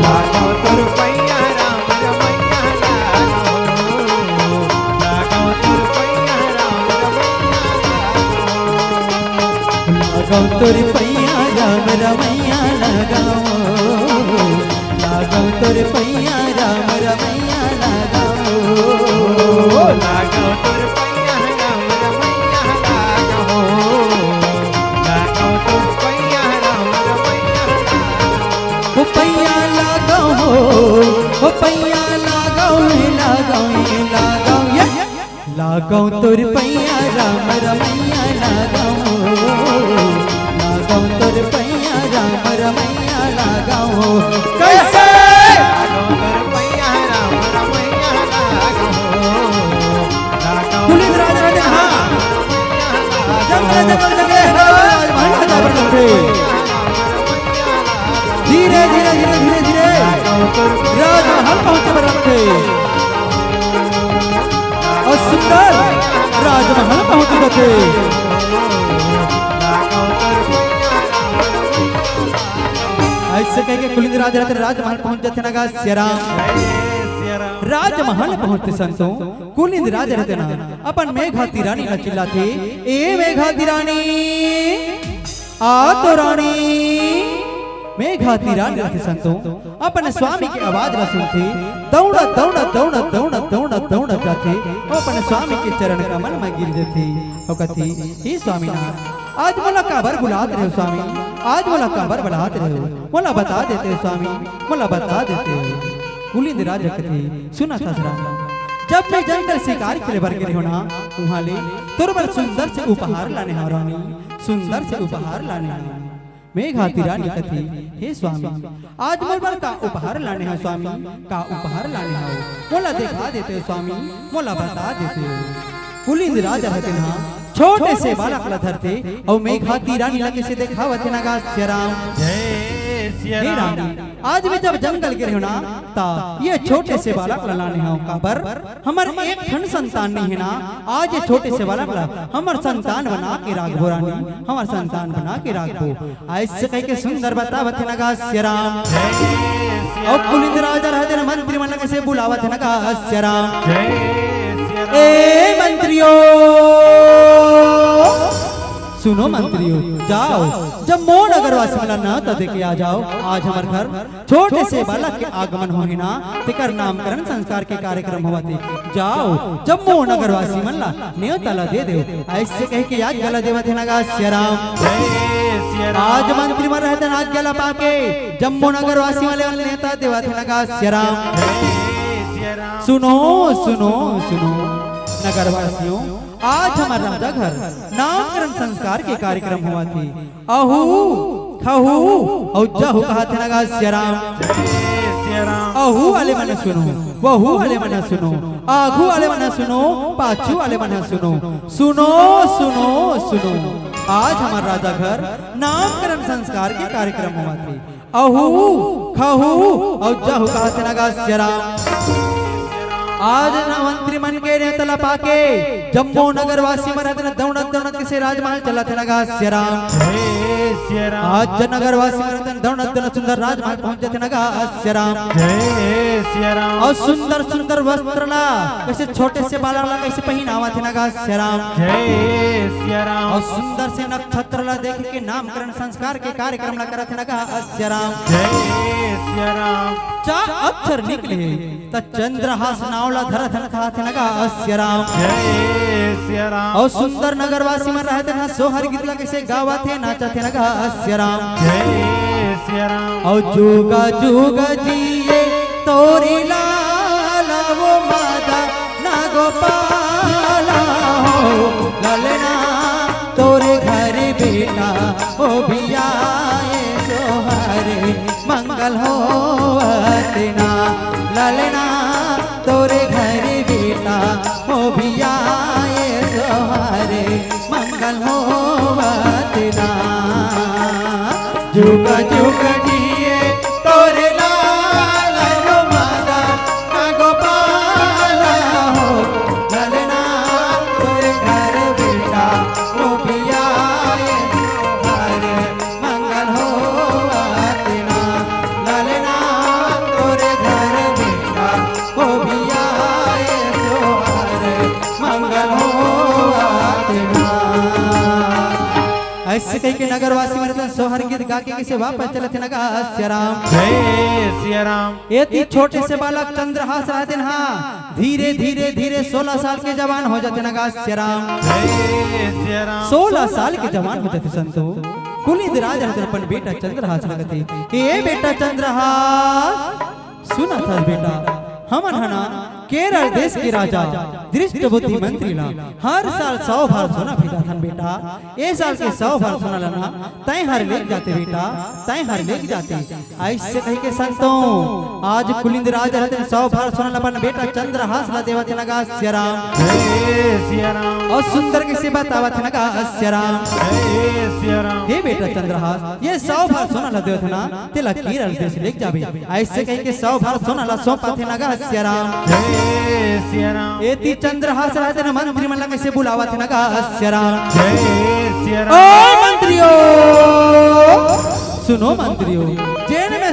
लागव तोर पैया राम रमैया लागव, लागव तोर पैया राम रमैया लागव। लागव तोर पैया राम रमैया लागव। लागव तोर पैया राम रमैया लागव। लागव तोर पैया राम रमैया लागव। लागव तोर पैया राम रमैया लागव। ओ पैया लागव हो, ओ पैया लागव, लागव, लागव, ये। लागव तोर पैया राम रमैया लागव। लागव तोर पैया राम रमैया लागव। कइसे? लागव तोर पैया राम रमैया लागव। लागव कुलिंद राजा रहते, हाँ। जंगल, जंगल, जंगल, राजमहल राजा बन गए। धीरे, धीरे, धीरे, धीरे, धीरे राजमहल पहुंचे बर लगथे। अउ सुंदर राजमहल पहुंच जाथे। अइसे कहिके कुलिंद राजा रहते राजमहल पहुंच जाथे नगा सियाराम। राजमहल पहुंचथे संतो, कुलिंद राजा रहते ना, अपन मेघावती रानी ला चिल्लाथे, "ए मेघावती रानी, आ तो रानी।" मेघावती रानी रहते संतो, अपन स्वामी के आवाज ला सुनथे, दौड़त, दौड़त, दौड़त, दौड़त, दौड़त, दौड़त जाथे, अउ अपन स्वामी के चरण कमल म गिर जथे, अउ कथे, "हे स्वामीनाथ, आज मोला काबर बुलात रहे हो स्वामी? आज मोला काबर बुलात रहे हो? मोला बता देते हो स्वामी, मोला बता देते हो।" कुलिंद राजा कथे, "सुनत हस रानी, जब मैं जंगल शिकार खेले बर गे रहे हो ना, उहाँ ले तोर बर सुंदर से उपहार लाने हव रानी, सुंदर से उपहार लाने हव।" मेघावती रानी कथे, "हे स्वामी, आज मोर बर का उपहार लाने हव स्वामी? का उपहार लाने हव? मोला देखा देते हो स्वामी, मोला बता देते हो।" कुलिंद राजा रहते ना, छोटे से बालक ला धरथे, अउ मेघावती रानी ला कइसे देखावत हे ना गा सिया राम। जय सिया हे राम। रानी, आज मैं जब जंगल गे रहे हो ना, त ये छोटे से बालक ला लाने हव, काबर हमर एक ठन संतान नहीं है ना, आज ये छोटे से बालक ला हमर संतान बना के राखबो रानी, हमर संतान बना के राखबो। अइसे कह के सुंदर बतावत हे ना गा सिया राम। जय सिया अउ राम। कुलिंद राजा रहते ना मंत्री मन ला कइसे बुलावत हे ना गा सिया राम। जय सिया राम। ए मंत्रियों, सुनो मंत्रियों, जाओ जम्मो नगरवासी मन ला न्योता दे के आ जाओ। आज हमर घर छोटे से बालक के आगमन होही ना, तेकर नामकरण संस्कार के कार्यक्रम होवत हे। जाओ, जम्मो नगरवासी मन ला न्योता ला दे देव। अइसे कह के आज्ञा ला देवत हे ना गा सिया राम। जय सिया राम। आज मंत्री मन रहते ना आज्ञा ला पाके, जम्मो नगरवासी मन ला न्योता देवत हे ना गा सिया राम। जय सिया राम। सुनो, सुनो, सुनो, नगरवासियों, आज हमर राजा घर नामकरण संस्कार के कार्यक्रम होवत हे। अहू, खहू, अउ जहू कहत हे ना गा सिया राम। जय सिया राम। अहू वाले मन सुनो, वहू वाले मन सुनो, आगू वाले मन सुनो, पाछू वाले मन सुनो। सुनो, सुनो, सुनो। आज हमर राजा घर नामकरण संस्कार के कार्यक्रम होवत हे। अहू, खहू, अउ जहू कहत हे ना गा सिया राम। आज न मंत्री मन के न्योता ला पाके जम्मो नगरवासी मन रहते ना दौड़त दौड़त कइसे राजमहल चलत हे ना गा सिया राम। जय सिया राम। आज जब नगरवासी मन रहते ना दौड़त दौड़त सुंदर राजमहल पहुंच जाथे ना गा सिया राम। जय सिया राम। अउ सुंदर सुंदर वस्त्र ला कइसे छोटे से बालक ला कइसे पहिनावत हे ना गा सिया राम। जय सिया राम। अउ सुंदर से नक्षत्र ला देख के नामकरण संस्कार के कार्यक्रम ला करत हे ना गा सिया राम। जय सिया राम। चार अक्षर निकले त चंद्रहास नाव ला धरत हन कहत हे ना गा सिया राम। जय सिया राम। अउ सुंदर नगरवासी मन रहते ना सोहर गीत ला कइसे गावत हे, नाचत हे ना गा सिया राम। जय सिया राम। अउ जुग जुग जिए तोरे लाल वो मदन गोपाल हो, ललना तोरे घर बेटा ओ भी आए सोहर मंगल होवत ना। ललना तोरे घर बेटा ओ भी आए सोहर मंगल होवत ना। जुग जुग जिए तोरे लाल रो मदन गोपाल हो। ललना तोरे घर बेटा ओ भी आए सोहर मंगल होवत ना। ललना तोरे घर बेटा ओ भी आए सोहर मंगल होवत ना। अइसे कहिके नगरवासी मन सोहर गीत गा के कइसे वापस चलत हे ना गा सिया राम। जय सिया राम। एती छोटे से बालक चंद्रहास रहते ना, धीरे धीरे धीरे सोलह साल के जवान हो जाथे ना गा सिया राम। जय सिया राम। सोलह साल के जवान हो जाथे संतो। कुलिंद राज रहते अपन बेटा चंद्रहास ला कथे, "ए बेटा चंद्रहास, सुनत हस बेटा, हमन ह ना केरल देश के राजा धृष्ट बुद्धि मंत्री ला हर साल सौ भार सोना भेजाथन बेटा। ए साल के सौ भार सोना ला ना तैं हर लेग जाते बेटा, तैं हर लेग जाते।" अइसे कहिके संतो, आज कुलिंद राज रहते सौ भार सोना ला अपन बेटा चंद्रहास ला देवत हे ना गा सिया राम। जय सिया राम। अउ सुंदर कइसे बतावत हे ना गा सिया राम। जय सिया राम। हे बेटा चंद्रहास, ये सौ भार सोना ला देवत हे ना, तेला केरल देश लेग जाबे। अइसे कहिके सौ भार सोना ला सौंपत हे ना गा सिया राम। जय सिया राम। एती चंद्रहास रहते ना मंत्री मन ला कइसे बुलावत हे ना गा सिया राम। जय सिया राम। ओ मंत्रियों, सुनो मंत्रियों, जेन में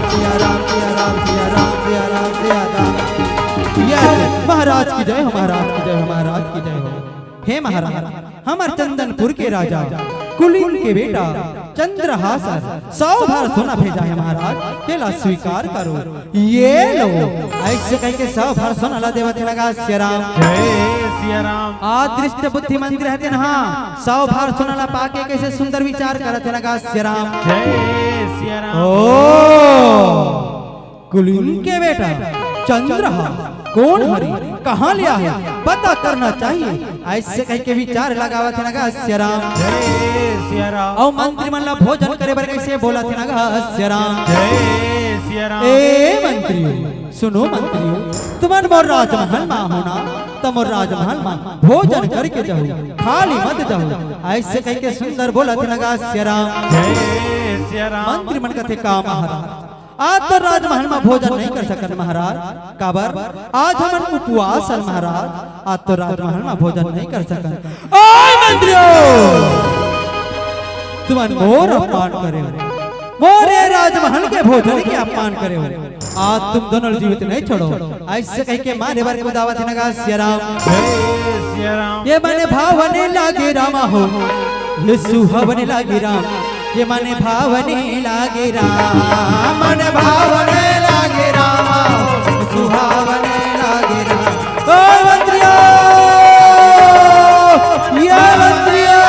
राम, सिया राम, सिया राम, सिया राम, सिया राम, सिया राम। ये महाराज की जय हो, महाराज की जय हो, महाराज की जय हो। हे महाराज, हमर चंदनपुर के राजा कुलीन के बेटा चंद्रहास ह सौ भर सोना भेजा हे महाराज, तेला स्वीकार करो। ये लो, अइसे कहिके सौ भर सोना ला देवत हे न गा सिया राम। जय सिया राम। आ दृष्ट बुद्धि मंत्री हते न, हाँ, सौ भर सोना ला पाके कइसे सुंदर विचार करत हे न गा सिया राम। जय सिया राम। ओ, कुलीन के बेटा चंद्रहास कोन हरे, कहाँ ले आहे, पता करना चाहिए, अइसे कहिके विचार लगावत हे न गा सिया राम। जय सिया राम। अउ मंत्री मन ला भोजन करे बर कइसे बोलत हे न गा सिया राम। जय सिया राम। ए मंत्रियों, सुनो मंत्रियों, तुमन मोर राजमहल मा हो ना, त मोर राजमहल मा भोजन करके जाहू, खाली मत जाहू, अइसे कहिके सुंदर बोलत हे न गा सिया राम। जय सिया राम। मंत्री मन कथे का महाराज, आज तो राजमहल मा भोजन नहीं कर सकन महाराज। काबर? आज हमन उपवास हन महाराज, आज तो राजमहल मा भोजन नहीं कर सकन। ओए मंत्रियों, तुमन मोर अपमान करे हो, मोर ये राजमहल के भोजन के अपमान करे हो। आज तुम दोनों जीवित नहीं छोड़ो। अइसे कहिके मारे बर कुदावत हे न गा सिया राम। जय सिया राम। ये मन भावन लागे रामा हो, ये सुहावन लागे राम, ये मन भावन लागे राम, मन भावन लागे राम, सुहावन लागे राम। ओ मंत्रियों, ये मंत्रियों,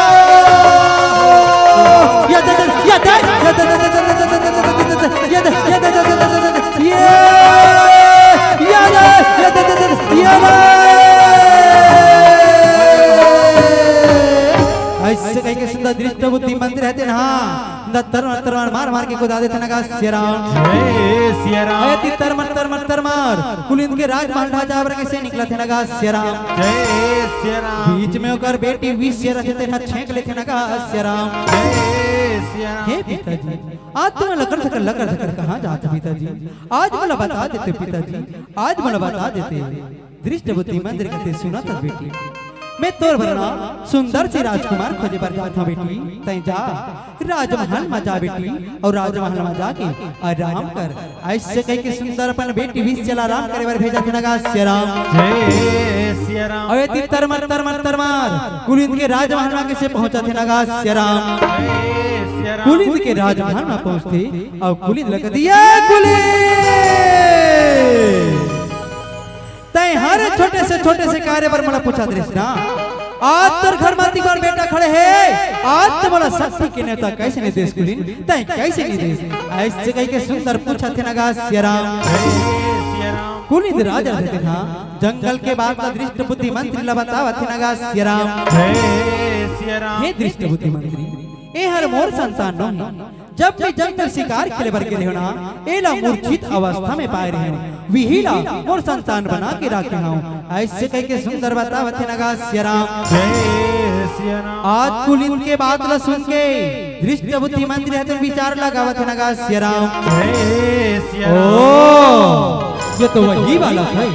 ये दे, ये दे, ये दे, ये दे, ये दे, ये दे, ये दे, ये दे, ये दे, ये दे, ये दे, ये दे, ये दे, ये दे, ये दे, ये दे, ये दे। अइसे कहिके सुंदर दृष्ट बुद्धि मंत्री हते न, हाँ, सुंदर तरवार, तरवार मार मार के कुदा देथे न गा सिया राम। जय सिया राम। अइती तरमर, तरमर, तरमर कुलीन के राजमहल ढा जाबर कइसे निकलथे न गा सिया राम। जय सिया राम। बीच में ओकर बेटी विष रथे तेन ह छेंक लेथे न गा सिया राम। जय सिया राम। हे पिताजी, आज तुम लकर झकर, लकर झकर कहाँ जात पिताजी? आज मोला बता देते पिताजी, आज मोला बता देते। दृष्ट बुद्धि मंत्री कथे सुनत हस बेटी, मैं तोर बर ना सुंदर से राजकुमार खोजे बर जात हूँ बेटी, तैं जा राजमहल मा जा बेटी, अउ राजमहल मा जाके आराम कर। अइसे कहिके सुंदर अपन बेटी विष ला आराम करे बर भेजथे न गा सिया राम। जय सिया राम। अउ एती तरमर तरमर तरमर कुलीन के राजमहल मा कइसे पहुंचथे न गा सिया राम। जय सिया राम। कुलीन के राजमहल मा पहुंचथे अउ कुलीन ल कथे, ए कुलीन, तैं हर छोटे से छोटे से कार्य बर मोला पूछत रहिस ना। आज तोर घर मा तिकोर बेटा खड़े हे, आज तो मोला शक्ति के नेवता कइसे नइ देस कुलीन, तैं कइसे नइ देस? अइसे कहिके सुंदर पूछथे न गा सिया राम। जय सिया राम। कुलीन राजा रहिथे ना, जंगल के बात ला दृष्ट बुद्धि मंत्री ला बतावथे न गा सिया राम। जय सिया राम। हे दृष्ट बुद्धि मंत्री, ए हर मोर संतान नोहे। जब मैं जंगल शिकार खेले बर गे रहेंव ना, एला मूर्छित अवस्था में पाए रहेंव। इही ला मोर संतान बना के राखे हंव। अइसे कहिके सुंदर बतावथे न गा सिया राम। जय सिया राम। आज कुलीन के बात ला सुन के दृष्ट बुद्धि मंत्री ह तेन विचार लगावथे न गा सिया राम। जय सिया राम। ओ, ये तो वही बालक है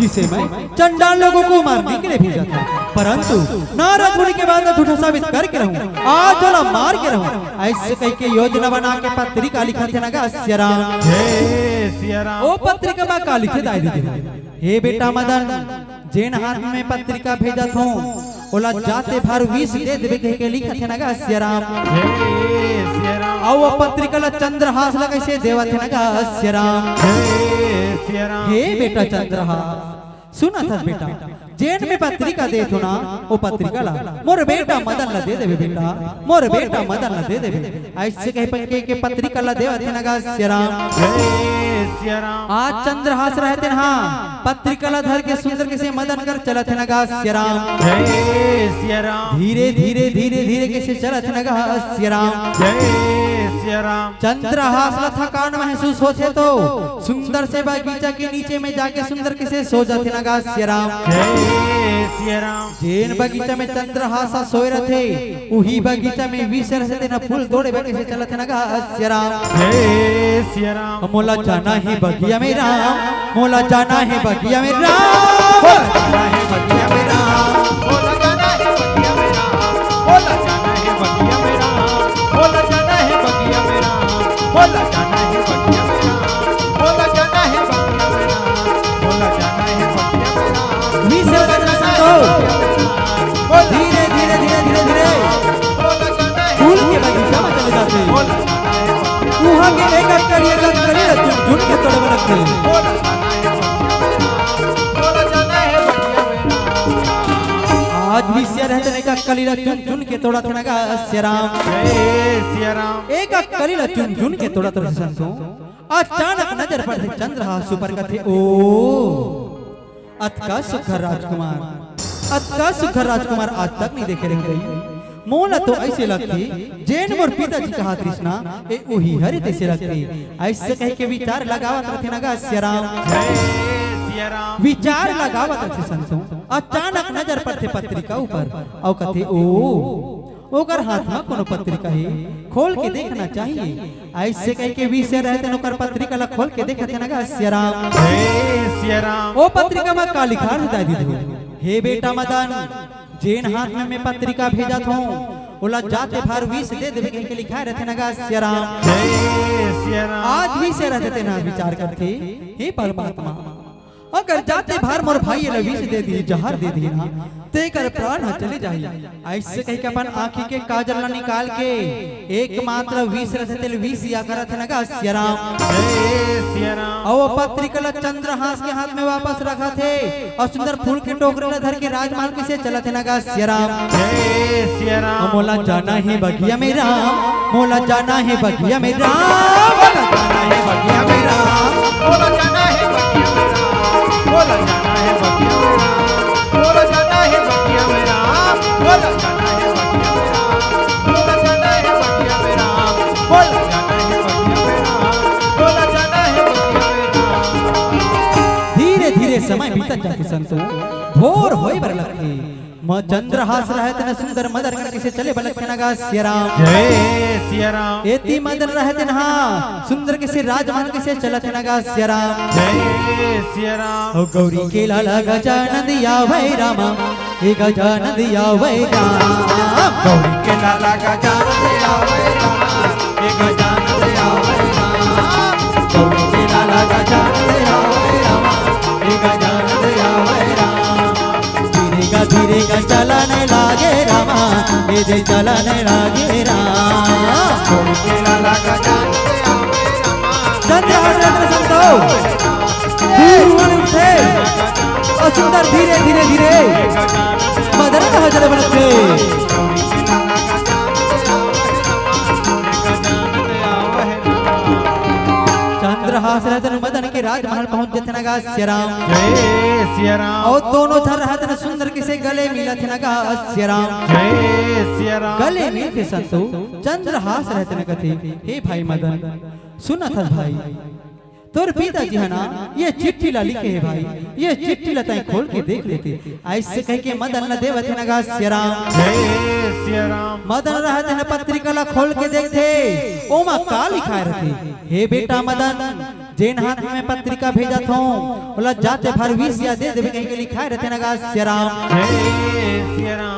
जिसे मैं चंडाल लोगों को मारने के लिए भेजा था, परंतु नारद मुनि के बात ला झूठा साबित करके रहूं, आज ओला मार के रहूं, ऐसे कह के योजना बना के पत्रिका लिखत हे न गा सिया राम। हे सिया राम। ओ पत्रिका मा का लिखे दाई दीदी? हे बेटा मदन, जेन हाथ में पत्रिका भेजत हों, ओला जाते भर विष दे देबे कह के लिखत हे न गा सिया राम। हे सिया राम। अउ ओ पत्रिका ला चंद्रहास ला कइसे देवत हे न गा सिया राम। हे सिया राम। हे बेटा चंद्रहास, सुनत हस बेटा, जेन में पत्रिका देत हों ना, ओ पत्रिका ला मोर बेटा मदन ला दे देबे बेटा, मोर बेटा मदन ला दे देबे। ऐसे कह के, के पत्रिका ला देवत हे न गा सिया राम। हे सिया राम। आज चंद्रहास रहत हे न, हाँ, पत्रिका ला धर के सुंदर कइसे मदन कर चलत हे न गा सिया राम। हे सिया राम। धीरे धीरे धीरे धीरे कइसे चलत हे न गा सिया राम। हे सिया राम। चंद्रहास ला थकान महसूस होथे तो सुंदर से बगीचा के नीचे में जाके सुंदर कइसे सो जाथे न गा सिया राम। हे सिया राम। जेन बगीचा में चंद्रहास सोए रथे, उही बगीचा में विष रथे, तेन फूल तोड़े बर कइसे चलत हे न गा सिया राम। हे सिया राम। मोला जाना हे बगिया में राम, मोला जाना हे बगिया में राम, मोला जाना हे बगिया में राम। बोला जाना है बगिया मेरा। बोला जाना है बगिया मेरा। बोला जाना है बगिया मेरा। बोला जाना है बगिया मेरा। बोला जाना है बगिया मेरा। बोला जाना है बगिया मेरा। विष रथे तेन संतो। धीरे धीरे धीरे धीरे धीरे फूल के बगीचा में चले जाथे। उहाँ के एक एक कली, एक एक कली ला चुन चुन के तोड़े बर लगथे। आज भी सिया रहत हे न, एक एक कली ला चुन चुन के तोड़त हे न गा सिया राम। हे सिया राम। एक एक कली ला चुन चुन के तोड़त रथे संतो। अचानक नजर पड़थे चंद्रहास ऊपर, कथे, ओ, अतका सुघर राजकुमार, अतका सुघर राजकुमार आज तक नइ देखे रहेंव दई। मोला तो अइसे लगथे, जेन मोर पिताजी कहात रिहिस ना, ए उही हरे तइसे लगथे। अइसे कह के विचार लगावत रथे न गा सिया राम। जय सिया राम। विचार लगावत रथे संतो, अचानक नजर पड़थे पत्रिका ऊपर, अउ कथे, ओ, ओकर हाथ म कोनो पत्रिका हे, खोल के देखना चाहिए। अइसे कह के विष रहे तेन ओकर पत्रिका ला खोल के देखत हे न गा सिया राम। जय सिया राम। ओ पत्रिका म का लिखाय रथे दाई दीदी? हे बेटा मदन, जेन हाथ में मैं पत्रिका भेजत हों, ओला जाते भर विष दे देबे कह के लिखाय रथे न गा सिया राम। जय सिया राम। आज भी सिया रहे तेन विचार करथे, हे परमात्मा, अगर जाते भर मोर भाई ला विष दे दिही, जहर दे दिही ना, तेकर प्राण ह चले जाही। अइसे कह के अपन आँखी के काजल ला निकाल के एकमात्र विष रथे तेला विष या करत हे न गा सिया राम। जय सिया राम। अउ ओ पत्रिका ला चंद्रहास के हाथ में वापस रखत हे अउ सुंदर फूल के टोकरी ला धर के राजमहल कइसे चलत हे न गा सिया राम। जय सिया राम। मोला जाना हे बगिया में राम, मोला जाना हे बगिया में राम, मोला जाना हे बगिया में राम। बोला जाना है बगिया मेरा। बोला जाना है बगिया मेरा। बोला जाना है बगिया मेरा। बोला जाना है बगिया मेरा। बोला जाना है बगिया मेरा। बोला जाना है बगिया मेरा। बोला जाना है बगिया मेरा। धीरे धीरे समय बीतत जाथे संतो, भोर होय बर लगथे। म चंद्रहास रहत न सुंदर मदन कइसे चले बर लगथे न गा सिया राम। जय सिया राम। एती मदन रहत न हाँ सुंदर कइसे राजमहल कइसे चलत हे न गा सिया राम। जय सिया राम। ओ गौरी के लाला गजानंद आवै रामा, ए गजानंद आवै रामा। गौरी के लाला गजानंद आवै रामा, ए गजानंद आवै रामा। गौरी के लाला गजानंद आवै रामा, ए गजानंद आवै रामा। धीरे गा धीरे गा चलन लागे रामा, ए दे चलन लागे रामा। गौरी के लाला गजानंद आवै रामा। चंद्रहास रत्न संतो, दूर उठे, अउ सुंदर धीरे धीरे धीरे मदन कहा चले बर लगथे। चंद्रहास रत्न मदन के राजमहल पहुंच जथे न गा सिया राम। जय सिया राम। अउ दोनों झन रहत न सुंदर कइसे गले मिलत हे न गा सिया राम। जय सिया राम। गले मिलथे संतो, चंद्रहास रहत न कथे, हे भाई मदन, सुनत हस भाई, तोर पिताजी ह ना ये चिट्ठी ला लिखे हे भाई, ये चिट्ठी ला तैं खोल के देख लेते। अइसे कह के मदन ला देवत हे न गा सिया राम। जय सिया राम। मदन रहत हे न पत्रिका ला खोल के देखथे, ओमा का लिखाय रथे? हे बेटा मदन, जेन हाथ में पत्रिका भेजत हों, ओला जाते भर विसिया दे देबे कहिके लिखाय रहिथे न गा सिया राम।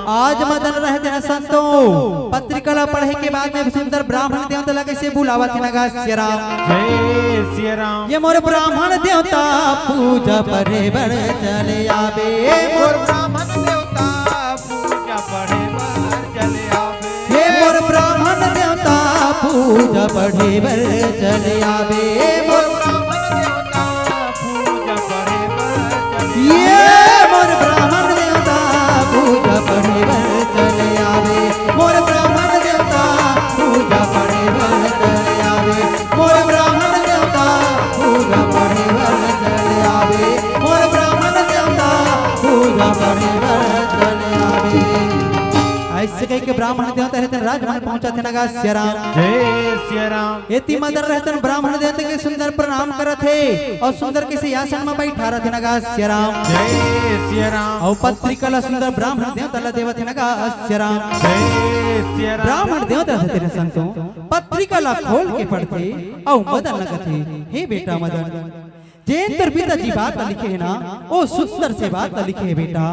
आज मदन रहिथे न संतो, पत्रिका ला पढ़े के बाद में सुंदर ब्राह्मण देवता ला कइसे बुलावत हे न गा सिया राम। ये मोर ब्राह्मण देवता, पूजा पढ़े बर चले आबे। मोर ब्राह्मण देवता, पूजा पढ़े बर चले आबे। ये मोर ब्राह्मण देवता, पूजा पढ़े बर चले आबे। मोर ब्राह्मण देवता, पूजा पढ़े बर चले ये मोर ब्राह्मण देवता, पूजा पढ़े बर चले आबे। मोर ब्राह्मण देवता, पूजा पढ़े बर चले आबे। मोर ब्राह्मण देवता, पूजा पढ़े बर चले आबे। मोर ब्राह्मण देवता, पूजा पढ़े बर चले आबे। अइसे कहिके ब्राह्मण देवता रहिथे न राजमहल पहुंचत हे न गा सिया राम। एती मदन रहिथे न ब्राह्मण देवता के सुंदर प्रणाम करत हे अउ सुंदर कइसे आसन म बइठा रहिथे न गा सिया राम। अउ पत्रिका ला सुंदर ब्राह्मण देवता ला देवत हे न गा सिया राम। ब्राह्मण देवता रहिथे न संतो, पत्रिका ला खोल के पढ़थे अउ मदन ला कथे, हे बेटा मदन, जेन तोर पिताजी बात ला लिखे हे ना, ओ सुंदर से बात ला लिखे हे बेटा।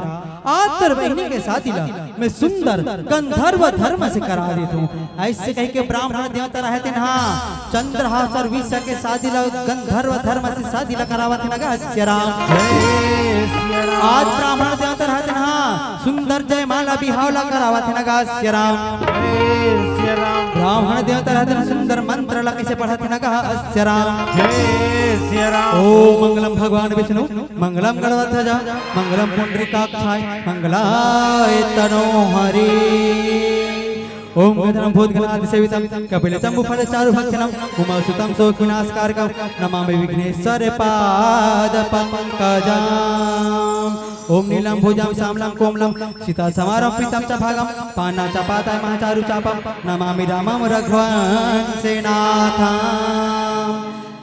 आज तोर बहिनी के शादी ला मैं सुंदर गंधर्व धर्म से करा देथों। अइसे कहिके ब्राह्मण देवता रहिथे ना, चंद्रहास अउ विसिया के शादी ला गंधर्व धर्म से शादी ला करावत हे न गा सिया राम। आज ब्राह्मण देवता रहिथे ना, सुंदर जयमाला बिहाव ला करावत हे न गा सिया राम। ब्राह्मण देवता रहिथे ना, सुंदर मंत्र ला कइसे पढ़त हे न गा सिया राम। ओम मंगलम भगवान विष्णु, मंगलम गणवत्थजा, मंगलम पुंडरीकाक्षाय, मंगलाय तनो हरि। ओम गजानन भूत गणादि सेवितम, कपिल चंबू फल चारु भक्षणम, उमा सुतम शोक विनाश कारकम, नमामि विघ्नेश्वर पाद पंकजम। ओम नीलम भुजम सामलम कोमलम, सीता समारम पीतम च भागम, पाना च पाताय महाचारु चापम, नमामि रामम रघुवंशे नाथम।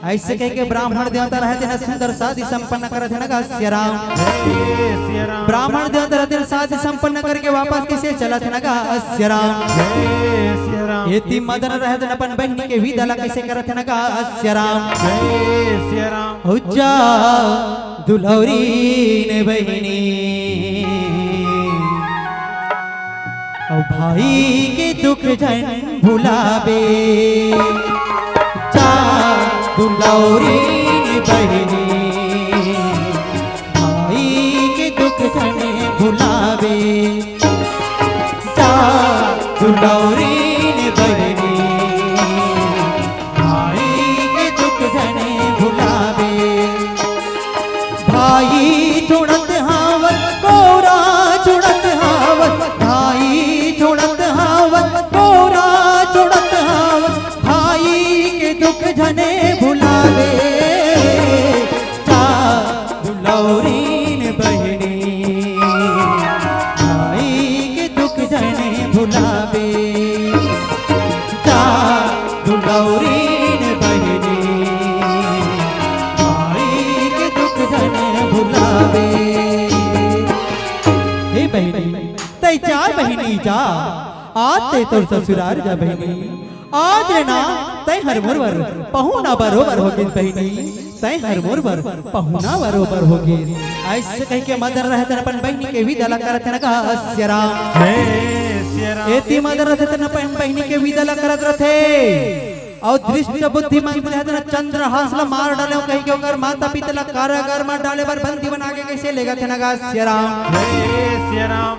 अइसे कहिके ब्राह्मण देवता रहिथे ना, सुंदर शादी संपन्न करत हे न गा सिया राम। ब्राह्मण देवता रहिथे ना, शादी संपन्न करके वापस कइसे चलत हे न गा सिया राम। एती मदन रहिथे ना, अपन बहिनी के विदा ला कइसे करत हे न गा सिया राम। उज्जा दुलौरीन बहिनी, अउ भाई के दुख झन भुलाबे। जा दुलौरीन बहिनी, भाई के दुख झन भुलाबे। जा दुलौरीन बहिनी, भाई के दुख झने भुलाबे। भाई चुड़त हावत, कोरा चुड़त हावत, भाई चुड़त हावत, कोरा चुड़त हावत, भाई के दुख झने भुलाबे। जा दुलौरीन बहिनी, भाई के दुख झने भुलाबे। जा दुलौरीन बहिनी, भाई के दुख झने भुलाबे। हे बहिनी, तैं जा बहिनी जा, आज तैं तोर ससुरार जा बहिनी। आज ले ना तैं हर मोर बर पहुना बरोबर हो गिस बहिनी, तैं हर मोर बर पहुना बरोबर हो गिस। अइसे कहिके मदन रहिथे ना अपन बहिनी के विदा ला करत हे ना गा सिया राम। एती मदन रहिथे ना अपन बहिनी के विदा ला करत रहिथे। अउ दुष्ट बुद्धिमंत रहिथे ना चंद्रहास ला मार डालेंव कहिके ओकर माता पिता ला कारागार म डाले बर बंदी बना के कइसे लेगथे ना गा सिया राम।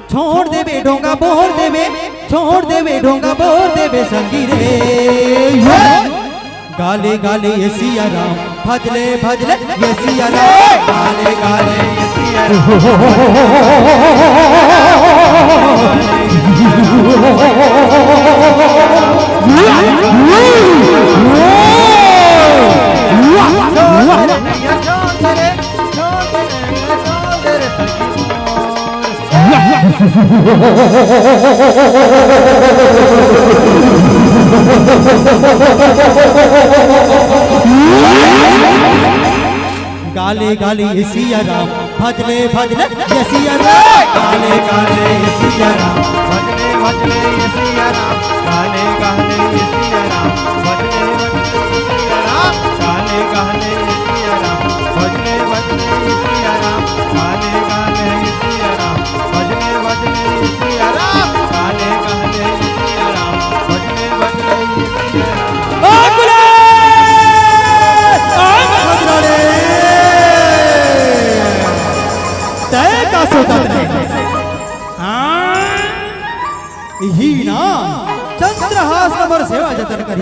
छोड़ देबे ढोंगा बोर देबे, छोड़ देबे ढोंगा बोर देबे संगी रे। गाले गाले ये सिया राम, भजले भजले ये सिया राम, गाले गाले ये सिया राम। गाले गाले ये सिया राम, भजले भजले ये सिया राम। गाले गाले ये सिया राम, भजले भजले ये सिया राम। गाले गाले ये सिया राम, भजले भजले ये सिया राम। गाले गाले ये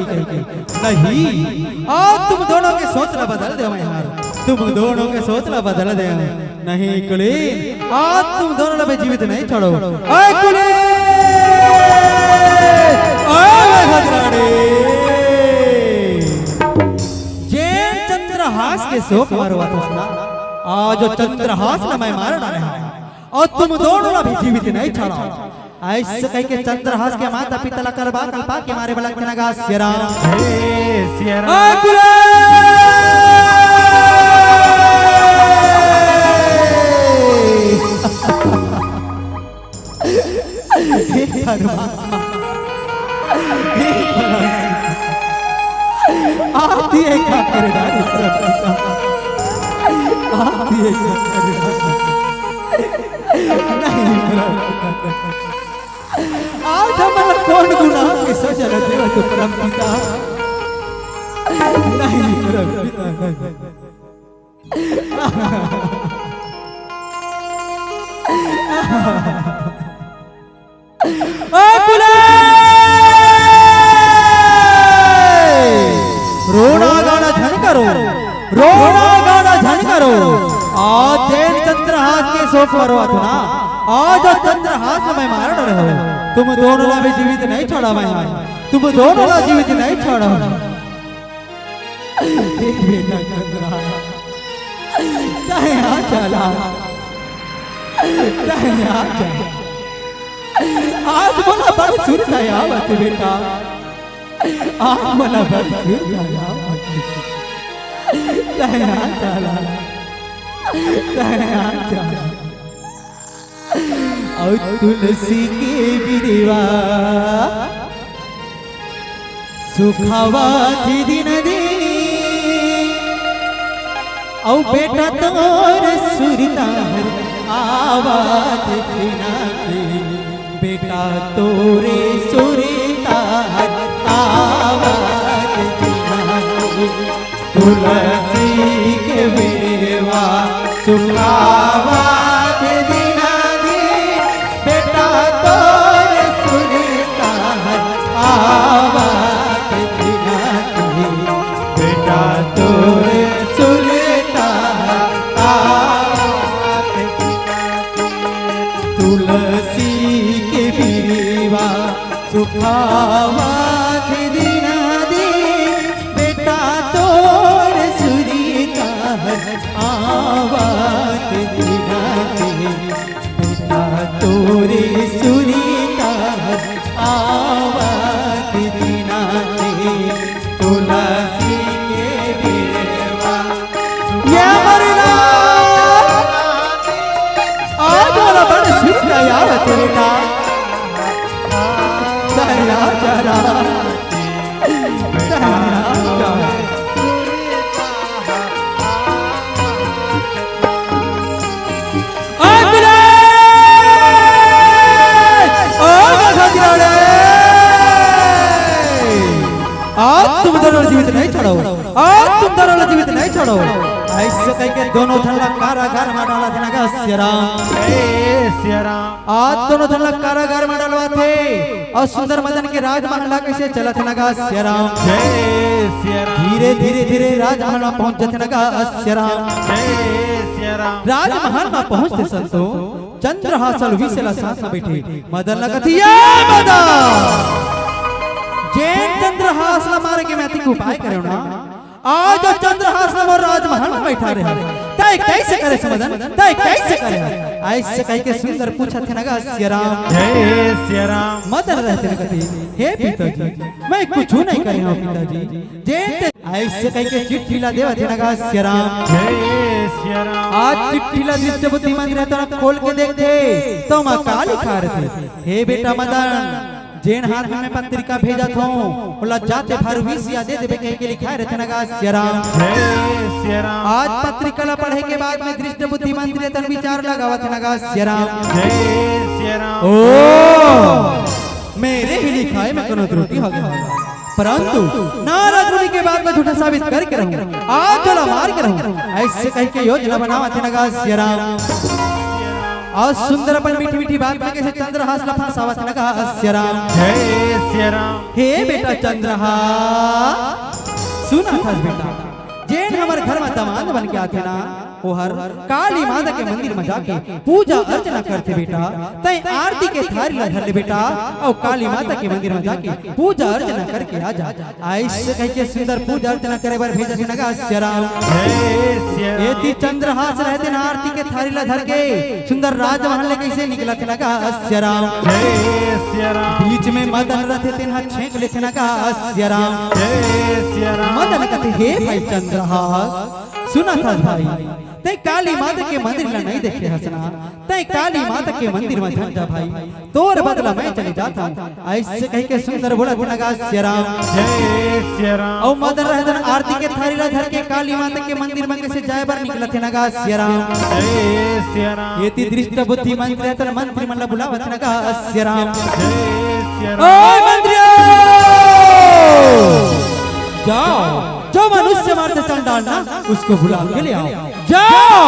कही के। नहीं, आज तुम दोनों के सोच ला बदल देवं मैं हर। तुम दोनों के सोच ला बदल देवं। नहीं कुलीन, आज तुम दोनों ला मैं जीवित नहीं छोड़ों। ए कुलीन, ए मेघरानी, जेन चंद्रहास के सोक मारवाथस ना, आज वो चंद्रहास ला मैं मार डारे हंव। अउ तुम दोनों ला भी जीवित नहीं छोड़ों। अइसे कहिके चंद्रहास के माता पिता ला कलपा कलपा के मारे बर लगथे न गा सियाराम। हे सियाराम। ए कुलीन! हे परमात्मा, हे परमात्मा, आप ही एक बार करे डारे। आप ही एक बार करे डारे। नहीं, परम पिता। आज हमला कोन गुनाह के सजा ला देवत हो, परम पिता? नहीं, परम पिता, नहीं। ए कुलीन! रोना गाना झन करो, रोना गाना झन करो। आज जेन चंद्रहास के सोक मारवाथस ना, आज वो चंद्रहास ला मैं मार डारे हंव। तुम दोनों ला भी जीवित नहीं छोड़ों मैं, तुम दोनों ला जीवित नहीं छोड़ों। हे बेटा चंद्रहास, तैं आ चला, तैं आ चला। आज मोला बड़ सुरता आवत हे बेटा, आज मोला बड़ सुरता आवत हे। तैं आ चला, तैं आ चला। अउ तुलसी के बिरवा सुखावत दिन दिन, अउ बेटा तोर सुरता हर आवत दिन दिन, बेटा तोर सुरता हर आवत दिन दिन। तुलसी के बिरवा सुखावत दिन दिन, बेटा तोर सुरता हर आवत दिन दिन, बेटा तोर सुरता हर आवत दिन दिन। तुलसी के बिरवा सुखावत दिन दिन, बेटा तोर सुरता हर आवत दिन दिन, बेटा तोर सुरता हर आवत दिन दिन। तुलसी के बिरवा ये मरना। आज मोला बड़ सुरता आवत हे बेटा। दया जरा, दया जरा। ए कुलीन! ए मेघरानी! आज तुम दोनों ला जीवित नहीं छोड़ों, आज तुम दोनों ला जीवित नहीं छोड़ों। अइसे कहिके दोनों झन ला कारागार म डालथे न गा सियाराम। हे सियाराम। आज दोनों झन ला कारागार म डलवाथे अउ सुंदर मदन के राजमहल ला कइसे चलथे न गा सियाराम। जय सियाराम। धीरे धीरे धीरे राजमहल म पहुंच जाथे न गा सियाराम। जय सियाराम। राजमहल म पहुंचते संतो चंद्रहास अउ विषय ला साथ म बइठे मदन ला कथे, ए मदन, जेन चंद्रहास ला मारे के मैं अतिक उपाय करेंव ना, आज वो चंद्रहास ला मोर राजमहल म बइठा रहे हंव। तैं कइसे करे हस मदन? तैं कइसे करे हस? अइसे कहिके सुंदर पूछथे न गा सियाराम। जय सियाराम। मदन रहथे न कथे, हे पिताजी, मैं कुछू नहीं करे हंव पिताजी। जेन ते अइसे कहिके चिट्ठी ला देवथे न गा सियाराम। जय सियाराम। आज चिट्ठी ला दृष्ट बुद्धि मंदिर ह तोला खोल के देखथे, त ओमा का लिखा रथे? हे बेटा मदन, जेन हाथ म मैं पत्रिका भेजत हंव, ओला जाते भर विषय दे देबे कहिके लिखाय रथे न गा सियाराम। जय सियाराम। आज पत्रिका ला पढ़े के बाद म दृष्ट बुद्धि मंदिर ह तन विचार लगावथे न गा सियाराम। जय सियाराम। ओ, मेरे ही लिखाय म कोनो त्रुटि होगे होही, परंतु नारद मुनि के बात ला झूठा साबित करके रहूं, आज ओला मार के रहूं, अइसे कहिके योजना बनावथे न गा सियाराम। अउ सुंदर अपन मीठी मीठी बात में कइसे चंद्रहास ला फंसावत हे न गा सिया राम। जय सिया राम। हे बेटा चंद्रहास, सुनत हस बेटा, जेन हमर घर म दमांद बन के आथे ना, ओहर काली माता के मंदिर म जाके पूजा अर्चना करथे बेटा। तैं आरती के थारी ला धर ले बेटा, अउ काली माता के मंदिर म जाके पूजा अर्चना करके आ जा। अइसे कहिके सुंदर पूजा अर्चना करे बर भेजत हे न गा सिया राम। जय सिया राम। एती चंद्रहास रहथे न आरती के थारी ला धर के, सुंदर राजमहल ले कइसे निकलत हे न गा सिया राम। जय सिया राम। बीच में मदन रथे तेन ह छेंक लेथे न गा सिया राम। जय सिया राम। मदन कथे, हे भाई चंद्रहास, सुनत हस भाई, तैं काली माता के मंदिर ला नइ देखे हस ना, तैं काली माता के मंदिर म झन जा भाई, तोर बदला मैं चले जात हंव। अइसे कहिके सुंदर बोलत हे न गा सिया राम। जय सिया राम। अउ मदन रहथे न आरती के थारी ला धर के काली माता के मंदिर म कइसे जाय बर निकलत हे न गा सिया राम। जय सिया राम। एती दृष्ट बुद्धि मंत्री रहथे न मंत्री मन ला बुलावत हे न गा सिया राम। जय सिया राम। ओए मंत्रियों, जाओ, जो मनुष्य मारथे चंडाल ना, उसको बुला के ले आओ। जाओ।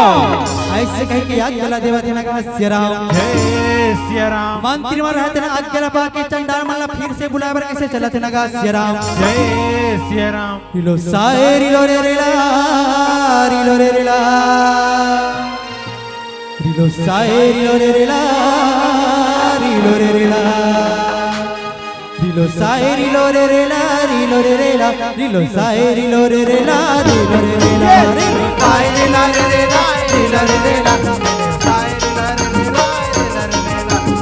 अइसे कहिके आज्ञा ला देवत हे न गा सिया राम। जय सिया राम। मंत्री मन रहथे न आज्ञा ला पाके चंडाल मन ला फिर से बुलाय बर कइसे चलत हे न गा सिया राम। जय सिया राम। रिलो साए रिलो रे रे ला, रिलो रे रे ला। रिलो साए रिलो रे रे ला, रिलो रे रे ला। रिलो साए रिलो रे रे ला, रिलो रे रे ला, रिलो साए रिलो रे रे ला, रिलो रे रे ला, रिलो साए रे ला रे रे ला, रिलो रे रे ला, रिलो साए रे ला रे रे ला,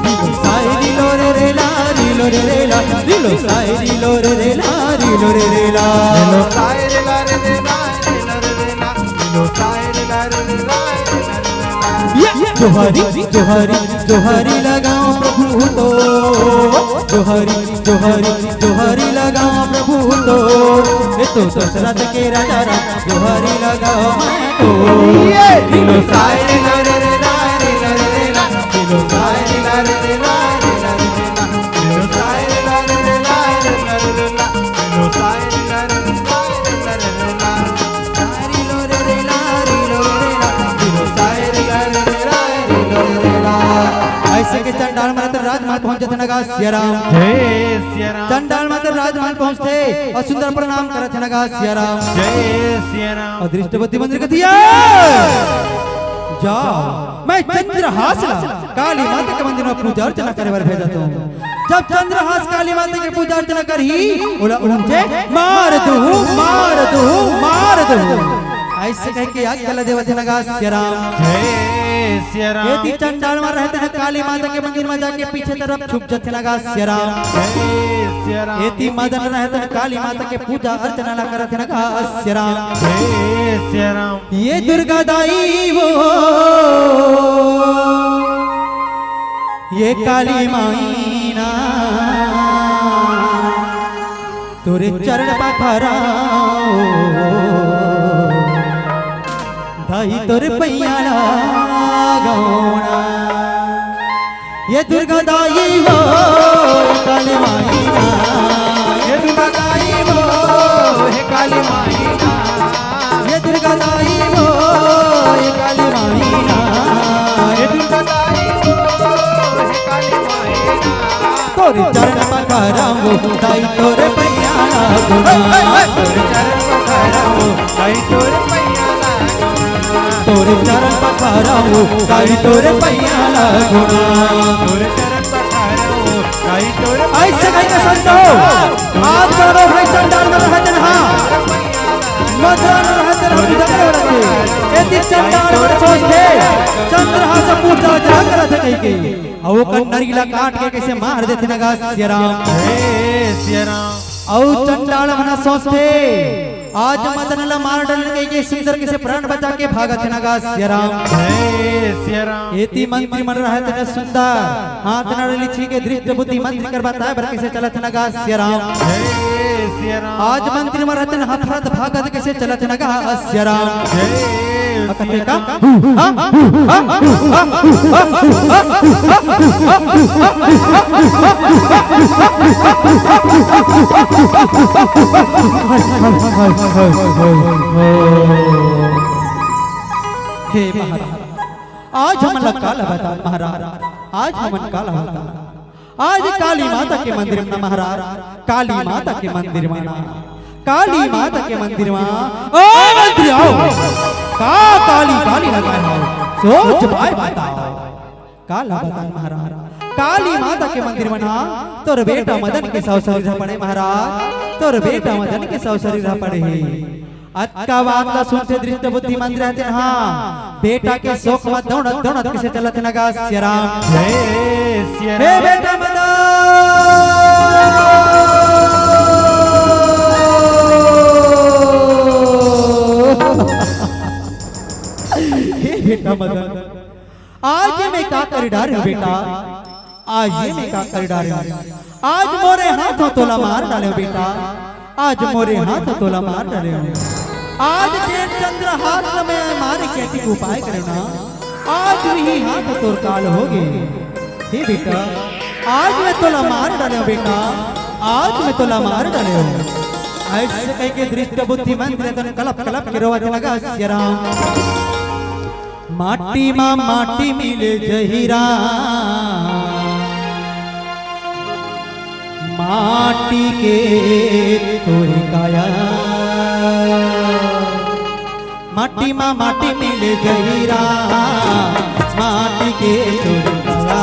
रिलो साए रिलो रे रे ला, रिलो रे रे ला, रिलो साए रिलो रे रे ला, रिलो रे रे ला। रिलो साए रे ला रे रे ला, रिलो रे रे ला, रिलो साए रे ला रे रे ला, रिलो रे रे ला। ये जोहारी, जोहारी, जोहारी लगाओ प्रभु तो, जोहारी, जोहारी, जोहारी लगाओ प्रभु तो, ये तो दशरथ के राजा राम, जोहारी लगाओ मैं तो। ये दिलो साए रे ला रे रे ला रे ला रे ला, दिलो साए रे ला रे रे ला रे ला रे ला, दिलो साए रे ला रे रे ला रे ला रे ला, दिलो साए रे ला रे रे ला रे ला रे ला। अइसे के चंडाल मारत राजमहल पहुंच जथे न गा सिया राम। जय सिया राम। चंडाल मारत राजमहल पहुंचथे अउ सुंदर प्रणाम करत हे न गा सिया राम। जय सिया राम। अउ दृष्ट बुद्धि मंत्री कथे, जाओ, मैं चंद्रहास ला काली माता के मंदिर म पूजा अर्चना करे बर भेजत हंव। जब चंद्रहास काली माता के पूजा अर्चना करही, ओला उंचे मार दूं, मार दूं, मार दूं। अइसे कहिके आज्ञा ला देवत हे न गा सिया राम। जय सिया राम। एती चंडाल मन रहथे न काली माता के मंदिर म जाके पीछे तरफ छुप जथे न गा सिया राम। जय सिया राम। एती मदन रहथे न काली माता के पूजा अर्चना ला करथे न गा सिया राम। जय सिया राम। ये दुर्गा दाई वो, ये काली माई ना, तोरे चरण पखारंव, दाई तोरे पैया लागंव ना। ये दुर्गा दाई वो, ये काली माई ना। ये दुर्गा दाई वो, ये काली माई ना। ये दुर्गा दाई वो, ये काली माई ना। ये दुर्गा दाई वो, ये काली माई ना। तोरे चरण पखारंव, दाई तोरे पैया लागंव ना। तोरे चरण पखारंव, दाई तोरे पैया लागंव ना। तोरे चरण पखारंव, दाई तोरे पैया लागंव ना। तोरे चरण पखारंव, दाई तोरे पैया लागंव ना। अइसे कहिके संतो, आज कोनो भाई चंडाल मन रहथे न, हाँ। मदन रहथे न, पूजा करे वाला के। एती चंडाल मन सोचथे, चंद्रहास पूजा अर्चना करत हे कहिके। अउ ओकर नरी ला काट के कइसे मार देथे न गा सिया राम। हे सिया राम। अउ चंडाल मन सोचथे, आज मदन ला मार डारन कहिके सुंदर कइसे प्राण बचा के भागत हे न गा सिया राम। हे सिया राम। एती मंत्री मन रहथे न सुंदर, हाथ न लिछी के दृष्ट बुद्धि मंत्री कर बताय बर कइसे चलत हे न गा सिया राम। हे सिया राम। आज मंत्री मन रहथे न हफरत भागत कइसे चलत हे न गा सिया राम। हे अ, कथे का? हे महाराज, आज हमन ला काला बतान महाराज, आज हमन काला बतान। आज काली माता के मंदिर में ना महाराज, काली माता के मंदिर में ना, काली माता के मंदिर में। ओ मंत्री आओ, का काली काली लगा है, सोच पाए बताओ। काला बतान महाराज, काली माता के मंदिर में ना, तोर बेटा मदन के सौ शरीर पड़े महाराज, तोर बेटा मदन के सौ शरीर पड़े हे। अतका बात ला सुनते दृष्ट बुद्धि मंद रहते ना, बेटा के शोक में दौड़त दौड़त किसे चलत नगा सिया राम। जय सिया हे राम। बेटा मदन, हे बेटा मदन, आज ये मैं का कर डारे हूँ बेटा, आज ये मैं का कर डारे हूँ। आज मोरे हाथों तोला मार डाले हूँ बेटा, आज मोरे हाथों तोला मार डाले हूँ। आज तेन चंद्रहास में मारे के ठीक उपाय करे ना, आज वही हाथ तोर काल हो गए। हे बेटा, आज मैं तोला मार डाले हूँ बेटा, आज मैं तोला मार डाले हूँ। ऐसे कह के दृष्ट बुद्धि मंद रहते कलप कलप के रोवत नगा सिया राम। माटी मा माटी मिले जहिरा, माटी के तोर काया। माटी मा माटी मिले जहिरा, माटी के तोर काया।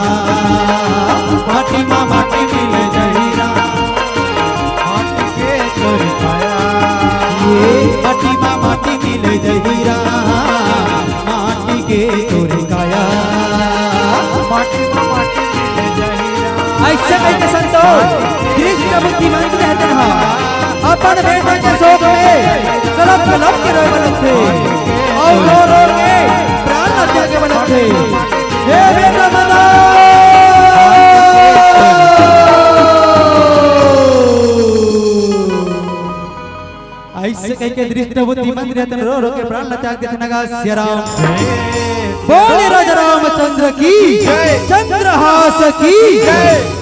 माटी मा माटी मिले जहिरा, माटी के तोर काया। ये माटी मा माटी मिले जहिरा, माटी के तोर काया। माटी मा माटी मिले जहिरा। ऐसे कहिके संतोष दृष्ट बुद्धि मंद रहते हैं। अपन बेटा के शोक में कलप कलप के रोए वाले थे और रो रो के प्राण त्यागे वाले थे। हे बेटा मदन, ऐसे कहिके दृष्ट बुद्धि मंद रहते हैं, रो रो के प्राण त्याग देते नगा सिया राम। बोले राजा रामचंद्र की, जय। चंद्रहास की, जय।